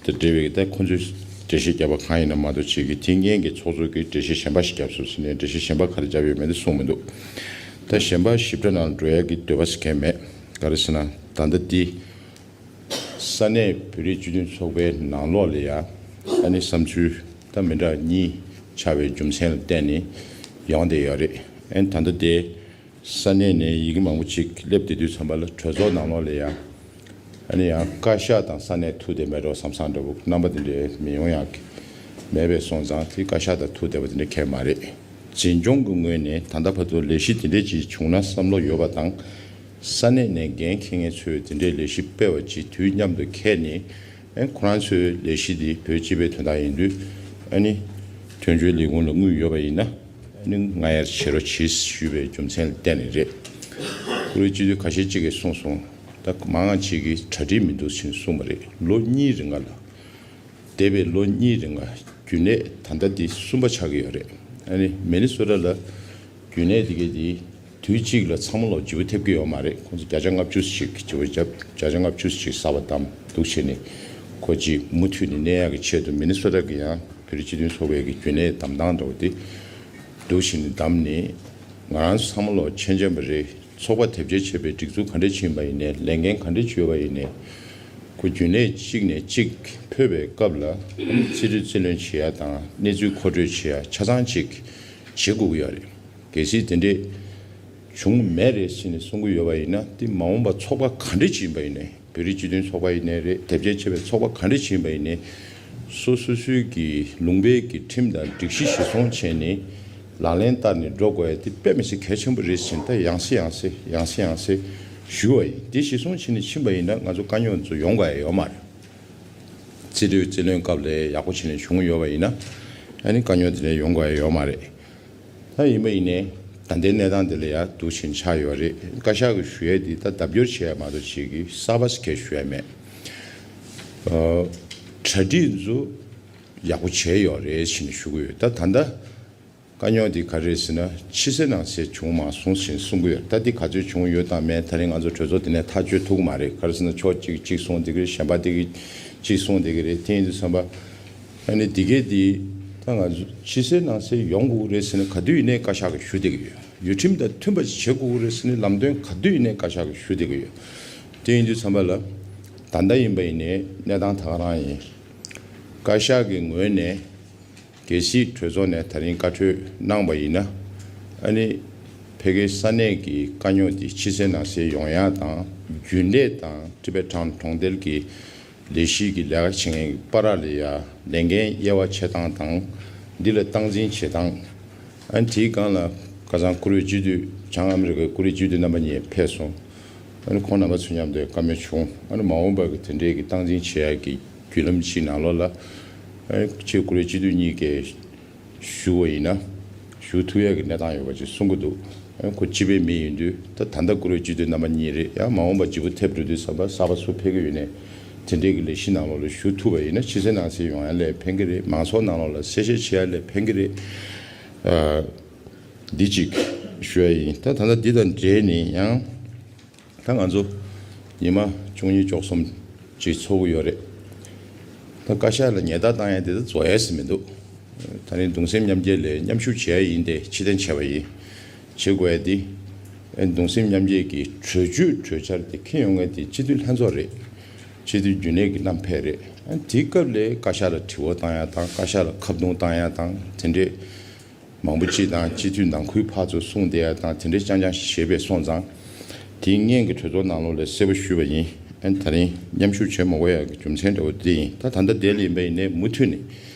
དང་འབྲེལ་བའི་ད་ཁོང་ཚོས་འགྲེལ་བཤད་བརྒྱབ་པ་གང་ཡིན་ན་མ་གཏོགས་ཅིག་གི་དེ་སྔོན་གྱི་ཚོགས་གཙོ་གིས་འགྲེལ་བཤད་གཞན་པ་ཞིག་བརྒྱབ་སོང་ཟེར་ནས་འགྲེལ་བཤད་གཞན་པ་ག་རེ་བརྒྱབ་ཡོད་མེད་དེ་གསུངས་མི་འདུག་ད་གཞན་པ་ཞིབ་ཕྲ་ནང་འགྲོ་ཡག་གི་འདོད་པ་ཟེར་མཁན་མེད། ག་རེ་ཟེར་ན་ད་ལྟ་འདི་ས་གནས་བོད་རིགས་སྤྱི་མཐུན་ཚོགས་པའི་ནང་ལོགས་ལ་ཡ་ཨ་ནི་བསམ་ཚུལ་ད་མི་འདྲ་གཉིས་ཆགས་པའི་རྒྱུ་མཚན་ལ་བརྟེན་ནས་ཡོང་བསྡད་ཡོད་རེད། ཨ་ནི་ད་ལྟ་དེ་ས་གནས་ནས་ཡི་གེ་མང་པོ་ཅིག་སླེབས་བསྡད་དུས་ཙམ་པ་ལ་གྲོས་ཚོགས་ནང་ལོགས་ལ་ཡ་ཨ་ནི་ཡང་བཀའ་ཤག་དང་ས་གནས་ཐུག་བསྡད་མེད་འགྲོ་བསམ་བསམ་འདྲ་པོ་རྣམ་པ་དེ་འདྲའི་མི་ཡོང་ཡག་གི་མེད་པས་སོང་ཙང་དེ་བཀའ་ཤག་དང་ཐུག་བསྡད་པ་དེ་འདྲ་གང་ཡང་མ་རེད། འཛིན་སྐྱོང་གི་ངོས་ནས་ད་ལྟ་བར་དུ་ལས་གཞི་དེ་འདྲས་ཅིག་བྱུང་ན་བསམ་བློ་ཡོད་པ་དང་། ས་གནས་ནས་འགན་འཁྱེར་མཁན་ཚོས་དེ་འདྲའི་ལས་གཞི་སྤེལ་བ་ཅིག་དུས་མཉམ་དུ་འཁྱེར་ནས་ཨེ་ཁོ་རང་ཚོའི་ལས་གཞི་འདི་བོད་སྤྱི་པའི་དོན་དག་ཡིན་དུས་ཨ་ནི་དོན་གཅོད་ལས་ཁུངས་ལ་དངུལ་ཡོད་པ་ཡིན་ན་ ནི་ང་ཡར་བྱེད་རོགས་གྱིས་ཞུས་པའི་རྒྱུ་མཚན་ལ་བརྟེན་ནས་རེད། བཀུར་འོས་སྤྱི་འཐུས་ཁ་ཤས་ཅིག་གིས་གསུངས་སོང་། ད་མང་ང་ཅིག་གིས་གྲ་སྒྲིག་མི་འདུག་ཅེས་གསུངས་པ་རེད། ལོ་གཉིས་རིང་ག་ལ། འདས་པའི་ལོ་གཉིས་རིང་ལ་རྒྱུན་ལས་ད་ལྟ་འདི་གསུམ་པ་ཆགས་ཀྱི་ཡོད་རེད། ཨ་ནི་མི་ནི་སོ་ཊ་ལ་རྒྱུན་ལས་དེ་གས་དེ་དུས་གཅིག་ལ་ཚང་མ་ལོ་བརྗེ་པོ་ཐེབས་ཀྱི་ཡོད་མ་རེད། ཁོང་ཚོ་བརྒྱ་ཆ་ལྔ་བཅུ་ཞིག་བརྗེ་པོ་བརྒྱབ། བརྒྱ་ཆ་ལྔ་བཅུ་ཞིག་གསར་པ་བདམས་འདུག་བྱས་ནས་ཁོ་ཅིག་མུ་མཐུད་ནས་གནས་ཡག་གི་ཆེད་དུ་མི་ནི་སོ་ཊ་གི་ཡང་བོད་རིགས་སྤྱི་མཐུན་ཚོགས་པའི་གི་རྒྱུན་ལས་བདམས་སྟངས་འདྲ་བོ་དེ་འདུག་བྱས་ནས་བདམས་ནས་ང་རང་ཚང་མ་ལོ་མཁྱེན་མཁྱེན་པ་རེད། ཚོགས་པ་དེབ་སྐྱེལ་བྱས་པའི་སྒྲིག་འཛུགས་ག་འདྲས་བྱས་ཡིན་པ་ཡིན་ནའི་ལས་འགན་ག་འདྲས་བྱས་ཡོད་པ་ཡིན་ནའི་ཁོ་རྒྱུན་ལས་གཅིག་ནས་གཅིག་ཕུད་པའི་སྐབས་ལ་རྩིས་སྤྲོད་རྩིས་ལེན་བྱེད་ཡ་དང་གནས་ཚུལ་མཁོ་སྤྲོད་བྱེད་ཡ་ཆ་ཚང་གཅིག་བྱེད་དགོས་ཀྱི་ཡོད་རེད། གལ་སྲིད་དེ་འདྲས་བྱུང་མེད་རེད་ཟེར་ནས་གསུང་གི་ཡོད་པ་ཡིན་ན་དེ་མ་འོངས་པ་ཚོགས་པ་ག་འདྲས་ཅིག་ཡིན་པ་ཡིན་ནའི་བོད་རིགས་སྤྱི་མཐུན་ཚོགས་པ་ཡིན་ནའི་རེད། དེབ་སྐྱེལ་བྱས་པའི་ཚོགས་པ་ག་འདྲས་ཅིག་ཡིན་པ་ཡིན་ནའི་སོ་སོ་སོའི་གི་ལུང་པའི་གི་ཁྲིམས་དང་སྒྲིག་གཞི་གཞིར་བཟུང་བྱས་ནས་ལག་ལེན་བསྟར་ནས་འགྲོ་དགོས་ཡ་དེ་དཔེ་མི་སྲིད་གལ་ཆེན་པོ་རེད་ཟེར་ནས་ད་ཡང་སེ་ཡང་སེ་ཡང་སེ་ཡང་སེ་ཞུ་བ་ཡིན། དེ་གཞིར་བཟུང་བྱས་ནས་ཕྱིན་པ་ཡིན་ན་ང་ཚོ་དཀའ་རྙོག་ཚོ་ཡོང་དགོས་ཡ་ཡོད་མ་རེད། རྩིས་སྤྲོད་རྩིས་ལེན་སྐབས་ལ་ཡག་པོ་བྱས་ནས་བྱུང་ཡོད་པ་ཡིན་ན་ཨ་ནི་དཀའ་རྙོག་དེ་འདྲ་ཡོང་དགོས་ཡ་ཡོད་མ་རེད། ད་ཡིན་པ་ཡིན་ནའི་ད་ལྟའི་གནས་སྟངས་འདི་ལ་ཡ་འདུག་བཞིན་ཆགས་ཡོད་རེད། བཀའ་ཤག་གི་ཞུ་ཡས་འདི་ད་ལྡབ་སྐྱོར་བྱས་ཡ་མ་གཏོགས་ཅིག་གི་གསར་པ་ཞིག་གས་ཞུ་ཡ་མེད། ཨ། གྲ་སྒྲིག་ཚོ་ཡག་པོ་བྱས་ཡོད་རེད་ཞེས་ནས་ཞུ་གི་ཡོད། ད་ད་ལྟ་དཀའ་རྙོག་འདི་ག་རེ་རེད་ཟེར་ན་ཕྱི་གསལ་ནང་གསལ་བྱུང་མ་སོང་ཞེས་གསུང་གི་ཡོད། ད་འདི་ག་ཚོད་བྱུང་ཡོད་དང་མེད་ད་རིང་ང་ཚོ་གྲོས་ཚོགས་འདི་ནས་ཐག་གཅོད་ཐུབ་ཀྱི་མ་རེད། ག་རེ་ཟེར་ན་ཕྱོགས་གཅིག་གཅིག་གསུངས་བསྡད་ཀྱི་རེད། གཞན་པ་འདི་གི་གཅིག་གསུངས་བསྡད་ཀྱི་རེད། དེ་ཡིན་དུས་ཙམ་པ། ཨ་ནི་འདི་གས་འདི་ད་ང་ཚོ་ཕྱི་གསལ་ནང་གསལ་ཡོང་དགོས་ཀྱི་རེད་ཟེར་ན་ག་དུས་ཡིན་ནའི་བཀའ་ཤག་གིས་ཞུ་བསྡད་ཀྱི་ཡོད། ཡུལ་ཁྲིམས་དང་མཐུན་པ་ཞིག་བྱེད་དགོས་ཀྱི་རེད་ཟེར་ནས་ལམ་སྟོན་ག་དུས་ཡིན་ནའི་བཀའ་ཤག་གིས་ཞུ་བསྡད་ཀྱི་ཡོད། དེ་ཡིན་དུས་ཙམ་པ་ལ་ད་ལྟ་ཡིན་པ་ཡིན་ནའི་གནས་སྟངས་ད་ག་རང་ཡིན། བཀའ་ཤག་གི་ངོས་ནས་གལ་སྲིད་གྲོས་ཚོགས་ནས་ད་རིང་བཀའ་འཁྲོལ་གནང་བ་ཡིན་ན་ཨ་ནི་ཕ་གིའི་ས་གནས་ཀྱི་དཀའ་རྙོག་དེ་ཕྱི་གསལ་ནང་གསལ་ཡོང་ཡ་དང་རྒྱུན་ལས་དང་ཊི་བེ་ཊན་གྲོང་རྡལ་གྱི་ལས་གཞི་གི་ལས་ཀ་བྱེད་མཁན་གྱི་བར་ལ་ཡ་ལས་འགན་དབྱེ་བ་ཕྱེ་སྟངས་དང་འདི་ལ་སྟངས་འཛིན་བྱེད་སྟངས། ཨ་ནི་དེའི་སྒང་ལ་ཁ་སང་བཀུར་འོས་སྤྱི་འཐུས་བྱང་ཨ་མི་རི་ཀའི་བཀུར་འོས་སྤྱི་འཐུས་རྣམ་པ་གཉིས་ཕེབས་སོང་། ཨ་ནི་ཁོང་རྣམ་པ་ཚོ་མཉམ་དུ་བཀའ་མོལ་བྱུང་། ཨ་ནི་མ་འོངས་པ་གི་དེ་འབྲེལ་གྱི་སྟངས་འཛིན་བྱེད་ཡག་གི་བརྒྱུད་ལམ་ཞིག་ནང་ལོགས་ལ་ཨ་ནི་ཆེས་བཀུར་འོས་སྤྱི་འཐུས་གཉིས་ཀས་ཞུ་བ་ཡིན་ན་ཞུ་ཐུབ་ཡག་གི་གནས་སྟངས་ཡོད་པ་ཅིག་གསུང་གི་འདུག་ཨ་ཁོ་སྤྱི་པའི་མི་ཡིན་དུས་ད་ད་ལྟ་བཀུར་འོས་སྤྱི་འཐུས་རྣམ་པ་གཉིས་རེད། ཡང་མ་འོངས་པ་བརྗེ་པོ་ཐེབས་འགྲོ་དུས་ཙམ་པ་གསར་པ་སུ་ཕེབས་ཀྱི་ཡོད་ནའི་དེ་འབྲེལ་གྱི་ལས་གཞི་ནང་ལོགས་ལ་ཞུགས་ཐུབ་པ་ཡིན་ན་ཕྱི་གསལ་ནང་གསལ་ཡོང་ཡ་ལ་ཕན་གྱི་རེད། མང་ཚོགས་ནང་ལོགས་ལ་གསལ་བཤད་བྱེད་ཡ་ལ་ཕན་གྱི་རེད། ཨ། འདི་གཅིག་ཞུ་ཡ་ཡིན། ད་ད་ལྟ་འདི་དང་འབྲེལ་ནས་ཡང་ད་ང་ཚོ་ཉི་མ་བཅུ་གཉིས་བཅུ་གསུམ་ཅིག་ཚོགས་ཀྱི་ཡོད་རེད། ད་བཀའ་ཤག་ལ་ཉེས་རྡུང་བཏང་ཡ་དེ་ད་རྫོགས་ཡ་ཟིན་མི་འདུག་ད་ནི་གདུང་སེམས་མཉམ་སྐྱེད་ལས་མཉམ་ཞུགས་བྱེད་ཡ་ཡིན་ཏེ་ཕྱིར་འཐེན་བྱས་པ་ཡིན། བྱེད་དགོས་ཡ་དེ་ཨ་གདུང་སེམས་མཉམ་སྐྱེད་ཀྱི་གྲོས་ཆོད་གྲོས་འཆར་དེ་འཁྱེར་ཡོང་མཁན་དེ་སྤྱི་འཐུས་ལྷན་ཚོགས་རེད། སྤྱི་འཐུས་རྒྱུན་ལས་ཀྱི་རྣམ་ཕལ་རེད། ཨ་དེའི་སྐབས་ལ་བཀའ་ཤག་ལ་དྲི་བ་བཏང་ཡ་དང་བཀའ་ཤག་ལ་ཁ་རྡུང་བཏང་ཡ་དང་དེ་འདྲས་མང་པོ་ཅིག་དང་སྤྱི་འཐུས་ནང་ཁུལ་ཕར་ཚུར་གསུངས་བསྡད་ཡ་དང་དེ་འདྲས་རྐྱང་རྐྱང་ཞིག་བྱས་པས་སོང་ཙང་། དེའི་སྔོན་གྱི་གྲོས་ཚོགས་ནང་ལོགས་ལ་གསལ་པོ་ཞུས་པ་ཡིན། ཨ་ནི་ད་རིང་མཉམ་ཞུགས་བྱེད་མ་དགོས་ཡ་གི་རྒྱུ་མཚན་འདྲ་བོ་དེ་ཡིན། ད་ད་ལྟ་དེ་ལ་ཡིན་པ་ཡིན་ནའི་མུ་མཐུད་ནས་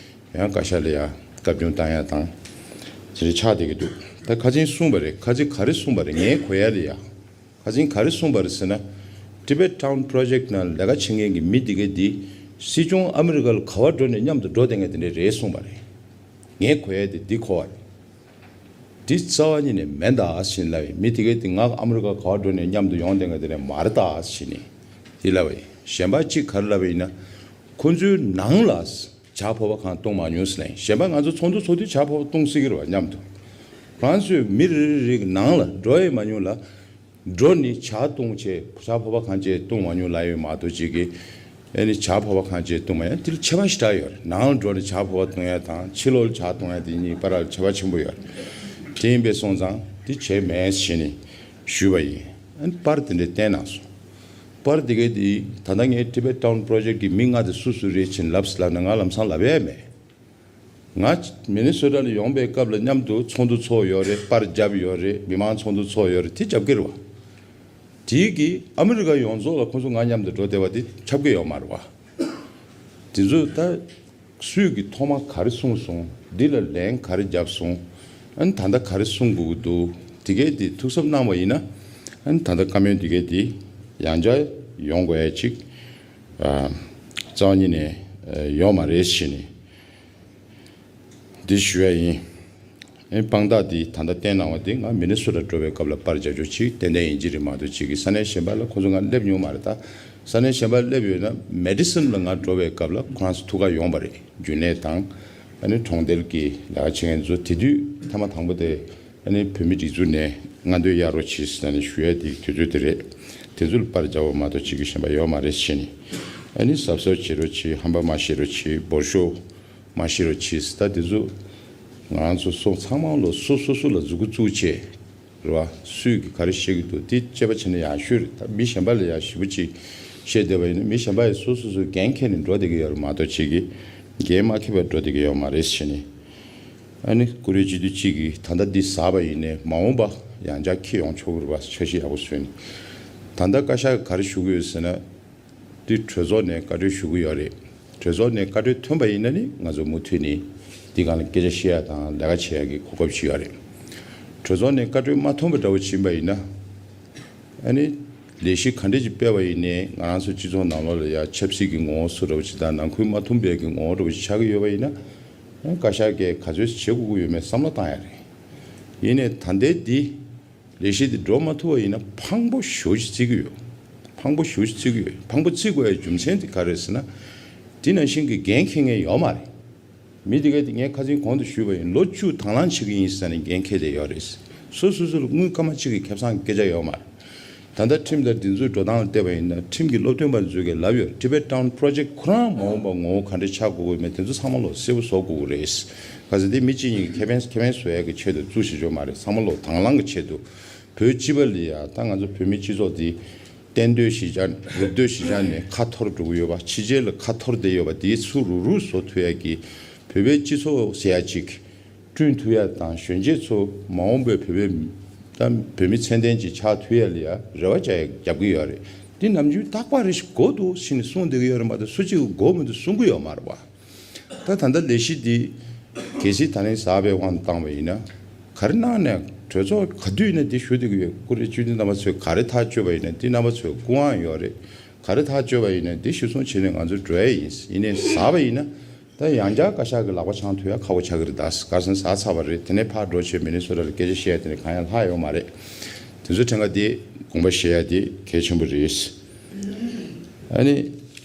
ཡང་བཀའ་ཤག་ལ་ཡ་བཀའ་བཀྱོན་བཏང་ཡ་དང་། དེ་འདྲ་ཆགས་བསྡད་ཀྱི་འདུག་ད་ཁ་ཆེན་གསུངས་པ་རེད། ཁ་ཆེན་ག་རེ་གསུངས་པ་རེད། ངའི་གོ་ཡ་ལ་ཡ། ཁ་ཆེན་ག་རེ་གསུངས་པ་རེད་ཟེར་ན། Tibet Town Project ནང་ལས་ཀ་བྱེད་མཁན་གྱི་མི་འདི་གས་འདི་སྲིད་སྐྱོང་ཨ་མི་རི་ཀ་ལ་ག་པར་འགྲོ་ནས་མཉམ་དུ་འགྲོ་བསྡད་མཁན་དེ་འདྲས་རེད་གསུངས་པ་རེད། ངས་གོ་ཡ་དེ་འདི་གོ་བ་རེད། འདི་རྩ་བ་ཉིད་ནས་མེད་ད་ཟེར་ལབ་ཡིན། མི་དེ་གས་དེ་ང་ཨ་མི་རི་ཀ་ག་པར་འགྲོ་ནས་མཉམ་དུ་ཡོང་བསྡད་མཁན་དེ་འདྲས་མ་རེད་ད་ཟེར་ནས་དེ་ལབ་པ་ཡིན། གཞན་པ་གཅིག་ག་རེ་ལབ་པ་ཡིན་ན། ཁོ་ཚོའི་ནང་ལ་ཇ་ཕོར་པ་གང་བཏུང་མ་མྱོང་ཟེར་ལབ་ཡིན། གཞན་པ་ང་ཚོ་ཚོགས་འདུ་ཚོགས་དུས་ཇ་ཕོར་པ་བཏུང་སྲིད་ཀྱི་རེད་བ། མཉམ་དུ་ཁོ་རང་ཚོའི་མི་རེ་རེ་རེ་གི་ནང་ལ་འགྲོ་ཡི་མ་མྱོང་ལ། འགྲོ་ནི་ཇ་བཏུང་བྱས་ཇ་ཕོར་པ་གང་བྱས་བཏུང་མ་མྱོང་ལབ་ཡོད་མ་གཏོགས་ཅིག་གིས་ཨེ་ནི་ཇ་ཕོར་པ་གང་བྱས་བཏུང་མ་ཡང་དེ་ལ་ཁྱད་པར་ཞེ་དྲག་ཡོད་རེད། ནང་ལ་འགྲོ་ནི་ཇ་ཕོར་པ་བཏུང་ཡ་དང་ཕྱི་ལོགས་ལ་ཇ་བཏུང་ཡ་དེ་གཉིས་བར་ལ་ཁྱད་པར་ཆེན་པོ་ཡོད་རེད། དེ་ཡིན་པས་སོང་ཙང་དེ་བྱས་མེད་ཞེས་ནས་ཞུས་པ་ཡིན། ཨ་ནི་པར་དེ་འདྲས་བསྟན་གནང་སོང་། པར་དེ་གས་དེ་ད་ལྟ་ངས་Tibet Town Project གི་མི་ལྔ་དེ་སུ་སུ་རེད་ཅེས་ལབ་ལབ་ན་ང་ལམ་སང་ལབ་ཡ་མེད། ང་མི་ནི་སོ་ཊ་ལ་ཡོང་པའི་སྐབས་ལ་མཉམ་དུ་ཚོགས་འདུ་ཚོགས་ཡོད་རེད། པར་བརྒྱབ་ཡོད་རེད། མི་མང་ཚོགས་འདུ་ཚོགས་ཡོད་རེད། དེ་རྒྱབ་ཀྱི་རེད་བ། དེའི་གི་ཨ་མི་རི་ཀ་ཡོངས་རྫོགས་ལ་ཁོང་ཚོ་ང་མཉམ་དུ་འགྲོ་བསྡད་པ་དེ་ཁྱབ་ཀྱི་ཡོད་མ་རེད་བ། དེ་ཚོ་ད་སུས་ཀྱི་ཐོག་མ་ག་རེ་གསུངས་སོང་། འདི་ལ་ལན་ག་རེ་བརྒྱབ་སོང་། ཨ་ནི་ད་ལྟ་ག་རེ་གསུང་དགོས་ཀྱི་འདུག་དེ་གས་དེ་ཐུགས་གཟབ་གནང་བ་ཡིན་ན་ཨ་ནི་ད་ལྟ་བཀའ་མོལ་དེ་གས་དེ་ཡང་བསྐྱར་ཡོང་དགོས་ཡ་ཅིག་ཨ་རྩ་བ་ཉིད་ནས་ཨ་ཡོད་མ་རེད་ཞེས་ནས། འདི་ཞུ་ཡ་ཡིན། ཨེ་དཔང་རྟགས་འདི་ད་ལྟ་བསྟན་གནང་བ་འདི་ང་མི་ནི་སོ་ཊ་འགྲོ་བའི་སྐབས་ལ་པར་རྒྱག་ཆོག་ཅིག་ཏན་ཏན་ཡིན་གྱི་རེད་མ་གཏོགས་ཅིག་གི་ས་གནས་གཞན་པ་ལ་ཁོང་ཚོ་ང་སླེབས་མྱོང་མ་རེད། ད་ས་གནས་གཞན་པ་སླེབས་ཡོད་ན་མེ་ཌི་སོན་ལ་ང་འགྲོ་བའི་སྐབས་ལ་ཁོ་རང་ཚོ་ཐུག་ག་ཡོང་བ་རེད། རྒྱུན་ལས་དང་ཨ་ནི་གྲོང་རྡལ་གྱི་ལས་ཀ་བྱེད་མཁན་ཚོ་དེ་དུས་ཐེངས་མ་དང་པོ་དེ་ཨ་ནི་བོད་མི་སྒྲིག་འཛུགས་ནས་སྔ་འདོན་གཡར་རོགས་གྱིས་ཟེར་ནས་ཞུ་ཡ་དེ་དུས་ཚོད་དེ་རེད། དེ་ཚོ་ལ་པར་རྒྱག་པ་མ་གཏོགས་ཅིག་གི་གཞན་པ་ཡོད་མ་རེད་ཟེར་ནས། ཨ་ནི་གཟབ་གཟབ་བྱེད་རོགས་གྱིས། ཧམ་པ་མ་བཤད་རོགས་གྱིས། འབོར་ཤོག་མ་བཤད་རོགས་གྱིས། ད་དེ་ཚོ་ང་རང་ཚོ་སོ་ཚང་མ་ལོ་སོ་སོ་སོ་ལ་མཛུབ་གུ་བཙུགས་བྱས། རེད་བ། སུས་ཀྱིས་ག་རེ་བཤད་ཀྱི་འདུག་དེ་དཔྱད་པ་བྱས་ན་ཡག་ཤོས་རེད། ད་མི་གཞན་པ་ལ་ཡང་ཞེ་པོ་ཅིག་བཤད་བསྡད་པ་ཡིན་ན་མི་གཞན་པ་ཡིས་སོ་སོ་སོའི་འགན་འཁྱེར་ནས་འགྲོ་བསྡད་ཀྱི་ཡོད་རེད་མ་གཏོགས་ཅིག་གིས་འགན་མ་འཁྱེར་བར་འགྲོ་བསྡད་ཀྱི་ཡོད་མ་རེད་ཟེར་ནས། ཨ་ནི་ཀུ་རེ་སྤྱི་འཐུས་གཅིག་གིས་ད་ལྟ་འདི་ཟགས་པ་ཡིན་ནའི་མ་འོངས་པ་ཡང་བསྐྱར་འཁྱེར་ཡོང་ཆོག་གི་རེད་བ། འཆར་གཞི་ཡག་པོ་བཟོས་ནས། ད་ལྟ་བཀའ་ཤག་གིས་ག་རེ་ཞུ་གི་ཡོད་ཟེར་ན། འདི་གྲོས་ཚོགས་ནས་བཀའ་འཁྲོལ་ཞུ་གི་ཡོད་རེད། གྲོས་ཚོགས་ནས་བཀའ་འཁྲོལ་ཐོན་པ་ཡིན་ན་ནི་ང་ཚོ་མུ་མཐུད་ནས་འདི་སྒང་ལ་སྐད་ཆ་བཤད་ཡ་དང་ལས་ཀ་བྱེད་ཡ་གི་གོ་སྐབས་ཤིག་ཡོད་རེད། གྲོས་ཚོགས་ནས་བཀའ་འཁྲོལ་མ་ཐོན་པ་འདྲ་བོ་ཕྱིན་པ་ཡིན་ན། ཨ་ནི་ལས་གཞི་ག་འདྲས་ཅིག་སྤེལ་བ་ཡིན་ནའི་ང་རང་ཚོ་སྤྱི་ཚོགས་ནང་ལོགས་ལ་ཡ་ཆབ་སྲིད་ཀྱི་ངོ་བོ་བཟོ་འདྲ་བོ་ཅིག་དང་ནང་ཁུལ་མ་མཐུན་པའི་གི་ངོ་བོ་འདྲ་བོ་ཅིག་ཆགས་ཀྱི་ཡོད་པ་ཡིན་ན། ཨ་ནི་བཀའ་ཤག་གིས་ག་ཚོད་བྱེད་དགོས་ཀྱི་ཡོད་མེད་བསམ་བློ་བཏང་ཡ་རེད། ཡིན་ནའི་ད་ལྟའི་འདི། ལས་གཞི་འདི་འགྲོ་མ་ཐུབ་པ་ཡིན་ན་ཕངས་པོ་ཞེ་པོ་ཅིག་བརྩི་གི་ཡོད། ཕངས་པོ་ཞེ་པོ་ཅིག་བརྩི་གི་ཡོད། ཕངས་པོ་བརྩི་དགོས་ཡའི་རྒྱུ་མཚན་དེ་ག་རེ་རེད་ཟེར་ན། འདི་ནང་བཞིན་གྱི་འགན་འཁྱེར་མཁན་ཡོད་མ་རེད། མི་འདི་གས་དེ་ངས་ཁ་སང་གོང་དུ་ཞུས་པ་ཡིན། ལོ་བཅུ་དང་བླངས་བྱེད་ཀྱི་ཡིན་ཟེར་ནས་འགན་འཁྱེར་བསྡད་ཡོད་རེད། སོ་སོ་སོ་ལ་དངུལ་སྐར་མ་གཅིག་གི་ཁེ་བཟང་གི་སྐད་ཆ་ཡོད་མ་རེད། ད་ལྟ་ཁྲིམས་དང་སྒྲིག་འཛུགས་འགྲོ་སྟངས་ལ་བལྟས་པ་ཡིན་ན་ཁྲིམས་ཀྱི་སློབ་སྟོན་པ་ཚོས་ཀྱིས་ལབ་ཡོད། Tibet Town Project ཁོ་རང་མ་འོངས་པ་ངོ་བོ་ག་འདྲ་ཆགས་དགོས་ཀྱི་མེད་དེ་ཚོ་ཚང་མ་ལོ་གསལ་པོ་བཟོ་དགོས་ཀྱི་རེད། ག་ཚོད་དེ་མི་གཅིག་གཉིས་ཀྱི་ཁེ་ཕན་ཁེ་ཕན་བཟོ་ཡ་གི་ཆེད་དུ་བཙུགས་བཞག་ཡོད་མ་རེད། ཚང་མ་ལོ་དང་བླངས་ཀྱི་ཆེད་དུ། བོད་སྤྱི་པ་ལ་ཡ་ད་ང་ཚོ་བོད་མི་སྤྱི་ཚོགས་འདི་གཏན་སྡོད་གཞིས་ཆགས་རུབ་སྡོད་གཞིས་ཆགས་ནས་ཁ་འཐོར་འགྲོ་གི་ཡོད་པ། ཕྱི་རྒྱལ་ལ་ཁ་འཐོར་བསྡད་ཡོད་པ་འདི་ཚུར་རུག་རུག་བཟོ་ཐུབ་ཡ་གི་བོད་པའི་སྤྱི་ཚོགས་ཟེར་ཡ་ཅིག་བསྐྲུན་ཐུབ་ཡ་དང་གཞོན་སྐྱེས་ཚོ་མ་འོངས་པའི་བོད་པའི་ད་བོད་མི་ཚད་ལྡན་ཅིག་ཆགས་ཐུབ་ཡ་ལ་ཡ་རེ་བ་བྱ་ཡ་རྒྱབ་ཀྱི་ཡོད་རེད། འདི་ནམ་རྒྱུན་རྟག་པར་རེ་ཞིག་དགོས་འདུག་ཟེར་ནས་གསུངས་བསྡད་ཀྱི་ཡོད་རེད་མ་གཏོགས་སུ་གཅིག་གིས་དགོས་མི་འདུག་གསུང་གི་ཡོད་མ་རེད་པ། ད་ད་ལྟ་ལས་གཞི་འདི་གལ་སྲིད་ད་རིང་ཟགས་པའི་དབང་དུ་བཏང་བ་ཡིན་ན། ག་རེ་གནང་ནས་གྲོས་ཚོགས་ག་དུས་ཡིན་ན་འདི་ཞུ་བསྡད་ཀྱི་ཡོད། ཀུ་རེ་སྤྱི་འཐུས་རྣམ་པ་ཚོས་ག་རེ་ཐག་གཅོད་པ་ཡིན་ན་འདི་རྣམ་པ་ཚོའི་སྐུ་དབང་ཡོད་རེད། ག་རེ་ཐག་གཅོད་པ་ཡིན་ན་འདི་གཞིར་བཟུང་བྱས་ནས་ང་ཚོ་འགྲོ་ཡ་ཡིན། ཡིན་ནའི་ཟགས་པ་ཡིན་ན། ད་ཡང་བསྐྱར་བཀའ་ཤག་གི་ལག་པ་འཆང་ཐུབ་ཡ་ཁག་པོ་ཆགས་ཀྱི་རེད། ད་ག་རེ་ཟེར་ན་ཟགས་ཚར་བ་རེད། དེ་ནས་ཕར་འགྲོ་བྱས་མི་ནི་སོ་ཊ་ལ་སྐད་ཆ་བཤད་ཡ་དེ་ནས་གང་ཡང་ལྷག་ཡོད་མ་རེད། དེ་ཚོ་ཕྲན་ཁ་དེ་དགོངས་པ་བཞེས་ཡ་དེ་གལ་ཆེན་པོ་རེད། ཨ་ནི།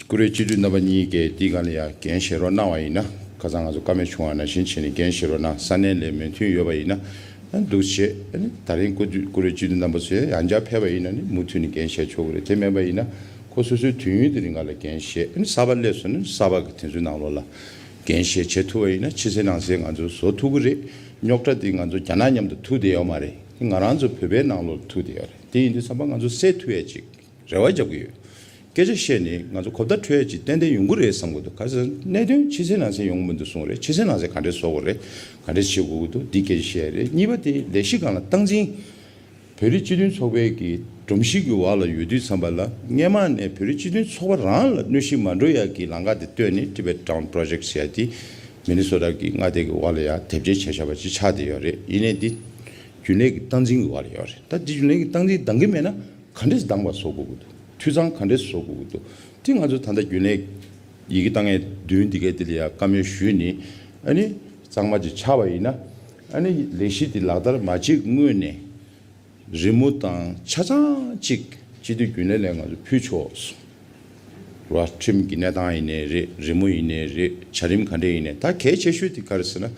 ཀུ་རེ་སྤྱི་འཐུས་རྣམ་པ་གཉིས་ཀས་འདི་སྒང་ལ་ཡང་འགན་བཞེས་རོགས་གནང་བ་ཡིན་ན། ཁ་སང་ང་ཚོ་བཀའ་མོལ་བྱུང་བ་ནང་བཞིན་བྱས་ནས་འགན་བཞེས་རོགས་གནང་། ས་གནས་ལ་མོས་མཐུན་ཡོད་པ་ཡིན་ན། ཨ་ནི་འདུག་བྱས། ཨ་ནི་ད་རིང་ཀུ་ཀུ་རེ་སྤྱི་འཐུས་རྣམ་པ་ཚོས་ཡང་བསྐྱར་ཕེབས་པ་ཡིན་ན་ནི་མུ་མཐུད་ནས་འགན་བཞེས་ཆོག་གི་རེད། དེ་མེད་པ་ཡིན་ན་ཁོ་སོ་སོའི་དུས་ཡུན་དེ་རིང་ག་ལ་འགན་བཞེས། ཨ་ནི་གསར་པ་སླེབས་སོང་ན་གསར་པ་གི་དེ་ཚོའི་ནང་ལོགས་ལ་འགན་བཞེས་བྱེད་ཐུབ་པ་ཡིན་ན་ཕྱི་གསལ་ནང་གསལ་ང་ཚོས་བཟོ་ཐུབ་ཀྱི་རེད། རྙོག་དྲ་དེ་ང་ཚོ་རྒྱ་ནག་མཉམ་དུ་ཐུག་བསྡད་ཡོད་མ་རེད། ང་རང་ཚོ་བོད་པའི་ནང་ལོགས་ལ་ཐུག་བསྡད་ཡོད་རེད། དེ་ཡིན་དུས་ཙམ་པ་ང་ཚོ་སེལ་ཐུབ་ཡ་ཅིག་རེ་བ་རྒྱབ་ཀྱི་ཡོད། སྐད་ཆ་བཤད་ནས་ང་ཚོ་གོ་བརྡ་འཕྲོད་ཡ་ཅིག་ཏན་ཏན་ཡོང་གི་རེད་བསམ་གྱི་འདུག་ག་རེ་ཟེར་ན་གནད་དོན་ཕྱི་གསལ་ནང་གསལ་ཡོང་གི་མི་འདུག་གསུངས་རེད། ཕྱི་གསལ་ནང་གསལ་ག་འདྲས་བཟོ་དགོས་རེད། ག་འདྲས་བྱེད་དགོས་ཀྱི་འདུག་འདི་སྐད་ཆ་བཤད་ཡ་རེད། གཉིས་པ་དེ་ལས་གཞི་སྒང་ལ་སྟངས་འཛིན། བོད་རིགས་སྤྱི་མཐུན་ཚོགས་པའི་གི་སྒྲོམ་གཞི་གི་འོག་ལ་ཡོད་དུས་ཙམ་པ་ལ་སྔས་མ་ནས་བོད་རིགས་སྤྱི་མཐུན་ཚོགས་པ་རང་ལ་གནོད་གཞི་མ་འགྲོ་ཡ་གི་ལམ་ཁ་དེ་བཏོད་ནས་Tibet Town Project ཟེར་ཡ་དེ་མི་ནི་སོ་ཊ་གི་མངའ་སྡེ་གི་འོག་ལ་ཡ་དེབ་སྐྱེལ་བྱས་བཞག་པ་ཅིག་ཆགས་བསྡད་ཡོད་རེད། ཡིན་ནའི་འདི་རྒྱུན་ལས་ཀྱི་སྟངས་འཛིན་གྱི་འོག་ལ་ཡོད་རེད། ད་འདི་རྒྱུན་ལས་ཀྱི་སྟངས་འཛིན་འདང་གི་མེད་ན། ག་འདྲས་འདང་བ་བཟོ་དགོས་ཀྱི་འདུག་འཐུས་ཚང་ག་འདྲས་བཟོ་དགོས་ཀྱི་འདུག་དེ་ང་ཚོ་ད་ལྟ་རྒྱུན་ལས་ཡི་གེ་བཏང་ཡས་མདུན་འདི་གའི་དེ་ལ་ཡང་བཀའ་མོལ་ཞུས་ནས། ཨ་ནི་གཙང་མ་ཅིག་ཆགས་པ་ཡིན་ན། ཨ་ནི་ལས་གཞི་འདི་ལག་བསྟར་མ་བྱེད་སྔོན་ནས་རི་མོ་དང་ཆ་ཚང་ཅིག་སྤྱི་འཐུས་རྒྱུན་ལས་ལ་ང་ཚོ་ཕུལ་ཆོག་ར། ཁྲིམས་ཀྱི་གནས་སྟངས་ཡིན་ནའི་རེད། རི་མོ་ཡིན་ནའི་རེད། བྱ་རིམ་ག་འདྲས་ཡིན་ནའི། ད་གལ་ཆེ་ཤོས་དེ་ག་རེ་ཟེར་ན།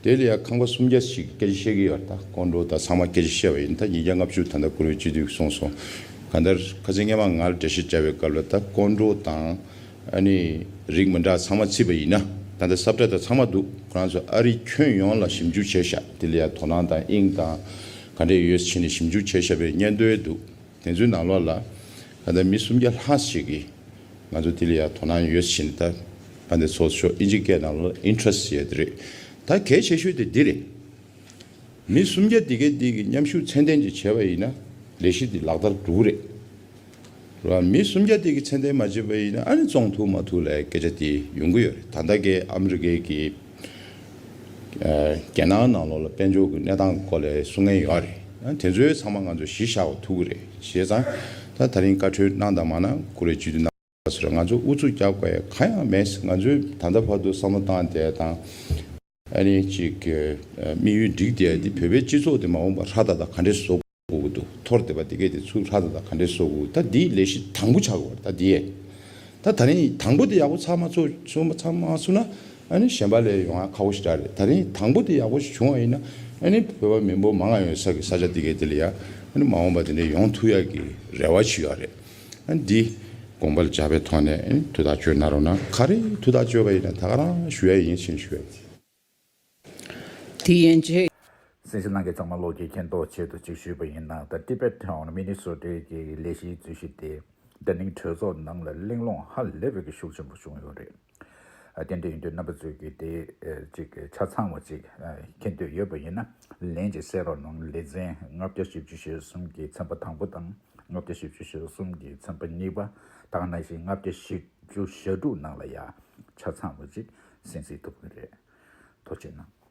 དེ་ལ་ཡང་ཁང་པ་སུམ་བརྒྱ་ཞིག་སྐད་ཆ་བཤད་ཀྱི་ཡོད་རེད། ད་ཀོན་ཌོ་དང་ཚང་མ་སྐད་ཆ་བཤད་པ་ཡིན། ད་ཉིས་བརྒྱ་ལྔ་བཅུ་ད་ལྟ་བཀུར་འོས་སྤྱི་འཐུས་གསུངས་སོང་། གང་ལྟར་ཁ་སང་སྔས་མ་ང་ལ་འགྲེལ་བཤད་བརྒྱབ་པའི་སྐབས་ལ་ད་ཀོན་ཌོ་དང་ཨ་ནི་རིགས་མི་འདྲ་ཚང་མ་བརྩིས་པ་ཡིན་ན། ད་ལྟ་ས་བཀྲ་དང་ཚང་མ་འདུག་ཁོ་རང་ཚོ་ཨ་རིའི་ཁྱོན་ཡོངས་ལ་ཞིབ་འཇུག་བྱས་ཤག་དེ་ལ་ཡང་དོ་སྣང་དང་དབྱིངས་དང་ག་འདྲས་ཡོད་ཕྱིན་ནས་ཞིབ་འཇུག་བྱས་ཤག་པའི་སྙན་ཐོ་འདུག་དེ་ཚོའི་ནང་ལོགས་ལ་ད་ལྟ་མི་སུམ་བརྒྱ་ལྷག་ཞིག་གིས་ང་ཚོ་དེ་ལ་ཡང་དོ་སྣང་ཡོད་ཕྱིན། ད་ཕན་བདེ་ཚོགས་གཙོ་མཆོག་ཨིན་ཇི་སྐད་ནང་ལོགས་ལ་interest ཟེར་ཡ་དེ་རེད། ད་གལ་ཆེ་ཤོས་དེ་འདི་རེད། མི་སུམ་བརྒྱ་འདི་གའི་འདི་གི་མཉམ་ཞུགས་ཚད་ལྡན་ཅིག་བྱས་པ་ཡིན་ན་ལས་གཞི་འདི་ལག་བསྟར་འགྲོ་གི་རེད། རེད་བ། མི་སུམ་བརྒྱ་དེ་གི་ཚད་ལྡན་མ་བྱས་པ་ཡིན་ན་ཨ་ནི་བཙོང་ཐུབ་མ་ཐུབ་ལ་སྐད་ཆ་དེ་ཡོང་གི་ཡོད་རེད། ད་ལྟ་གི་ཨ་མི་རི་ཀའི་གི་ཨ་རྒྱལ་ནང་ནང་ལོགས་ལ་དཔལ་འབྱོར་གྱི་གནས་སྟངས་སྐོར་ལ་གསུང་མཁན་ཡོད་རེད། ཨ་དེ་ཚོའི་ཚང་མ་ང་ཚོ་གཞི་བཞག་པ་ཐུབ་ཀྱི་རེད། བྱས་ཙང་ད་ད་རིང་བཀའ་འཁྲོལ་གནང་དང་མ་གནང་ཀུ་རེ་སྤྱི་འཐུས་རྣམ་པ་ཚོར་ང་ཚོ་ཨུ་ཚུགས་རྒྱག་དགོས་ཡ་གང་ཡང་མེད། ང་ཚོས་ད་ལྟ་བར་དུ་བསམ་བློ་བཏང་བསྡད་དང་། ཨ་ནི་ཅིག་གི་དམིགས་ཡུལ་འགྲིག་བསྡད་དེ་བོད་པའི་སྤྱི་ཚོགས་དེ་མ་འོངས་པར་ཧྲ་ཏག་ཏག་ག་འདྲས་བཟོ་དགོས་ཀྱི་འདུག་ཐོར་བསྡད་པ་དེ་གས་དེ་ཚུར་ཧྲ་ཏག་ཏག་ག་འདྲས་བཟོ་དགོས། ད་འདིའི་ལས་གཞི་དང་པོ་ཆགས་དགོས་པ་རེད། ད་འདི་ཡས་ད་ད་རིང་དང་པོ་དེ་ཡག་པོ་ཚར་མ་ཚར་ཚར་མ་ཚར་མ་ཚར་ན། ཨ་ནི་གཞན་པ་ལས་ཡོང་ཡ་ཁག་པོ་ཞིག་རེད། ད་རིང་དང་པོ་དེ་ཡག་པོ་ཞིག་བྱུང་བ་ཡིན་ན། ཨ་ནི་བོད་པ་མི་འབོར་མང་ང་ཡོད་ས་གི་ས་ཆ་དེ་གས་དེ་ལ་ཡ་ཨ་ནི་མ་འོངས་པ་དེ་འདྲས་ཡོང་ཐུབ་ཡ་གི་རེ་བ་ཞིག་ཡོད་རེད། ཨ་ནི་འདི་དགོངས་པ་ལ་འཇགས་པའི་ཐོག་ནས་ཨ་ནི་ཐུགས་ཐག་གཅོད་གནང་རོགས་གནང་། ག་རེ་ཐུགས་ཐག་གཅོད་པ་ཡིན་ན་ད་ག་རང་ཞུ་ཡ་ཡིན་ཕྱིན་ཞུ་ཡ་ཡིན། དེ་ཡན་ཆད། གསན་གཟིགས་གནང་མཁན་ཚང་མ་ལོག་གི་མཁྱེན་རྟོགས་ཆེད་དུ་ཅིག་ཞུས་པ་ཡིན་ན། ད་Tibet Town Minnesota གི་ལས་གཞིའི་རྩོད་གཞི་དེ་ད་ནིང་གྲོས་ཚོགས་ནང་ལ་གླེང་སློང་ཧ་ལས་པའི་གི་ཤུགས་ཆེན་པོ་བྱུང་ཡོད་རེད། ཨ་དེ་འདྲ་ཡིན་དུས་རྣམ་པ་ཚོས་ཀྱི་དེ་ཨ་ཅིག་ཆ་ཚང་བ་ཅིག་ཨ་མཁྱེན་འདོད་ཡོད་པ་ཡིན་ན་ལན་ཅིག་གསན་རོགས་གནང་། ལེ་ཚན་ལྔ་བརྒྱ་བཞི་བཅུ་ཞེ་གསུམ་གྱི་ཚན་པ་དང་པོ་དང་ལྔ་བརྒྱ་བཞི་བཅུ་ཞེ་གསུམ་གྱི་ཚན་པ་གཉིས་པ། ད་ག་ནང་བཞིན་ལྔ་བརྒྱ་བཞི་བཅུ་ཞེ་དྲུག་ནང་ལ་ཡང་ཆ་ཚང་བ་ཅིག་གསན་གཟིགས་ཐུབ་ཀྱི་རེད། ཐུགས་རྗེ་གནང་།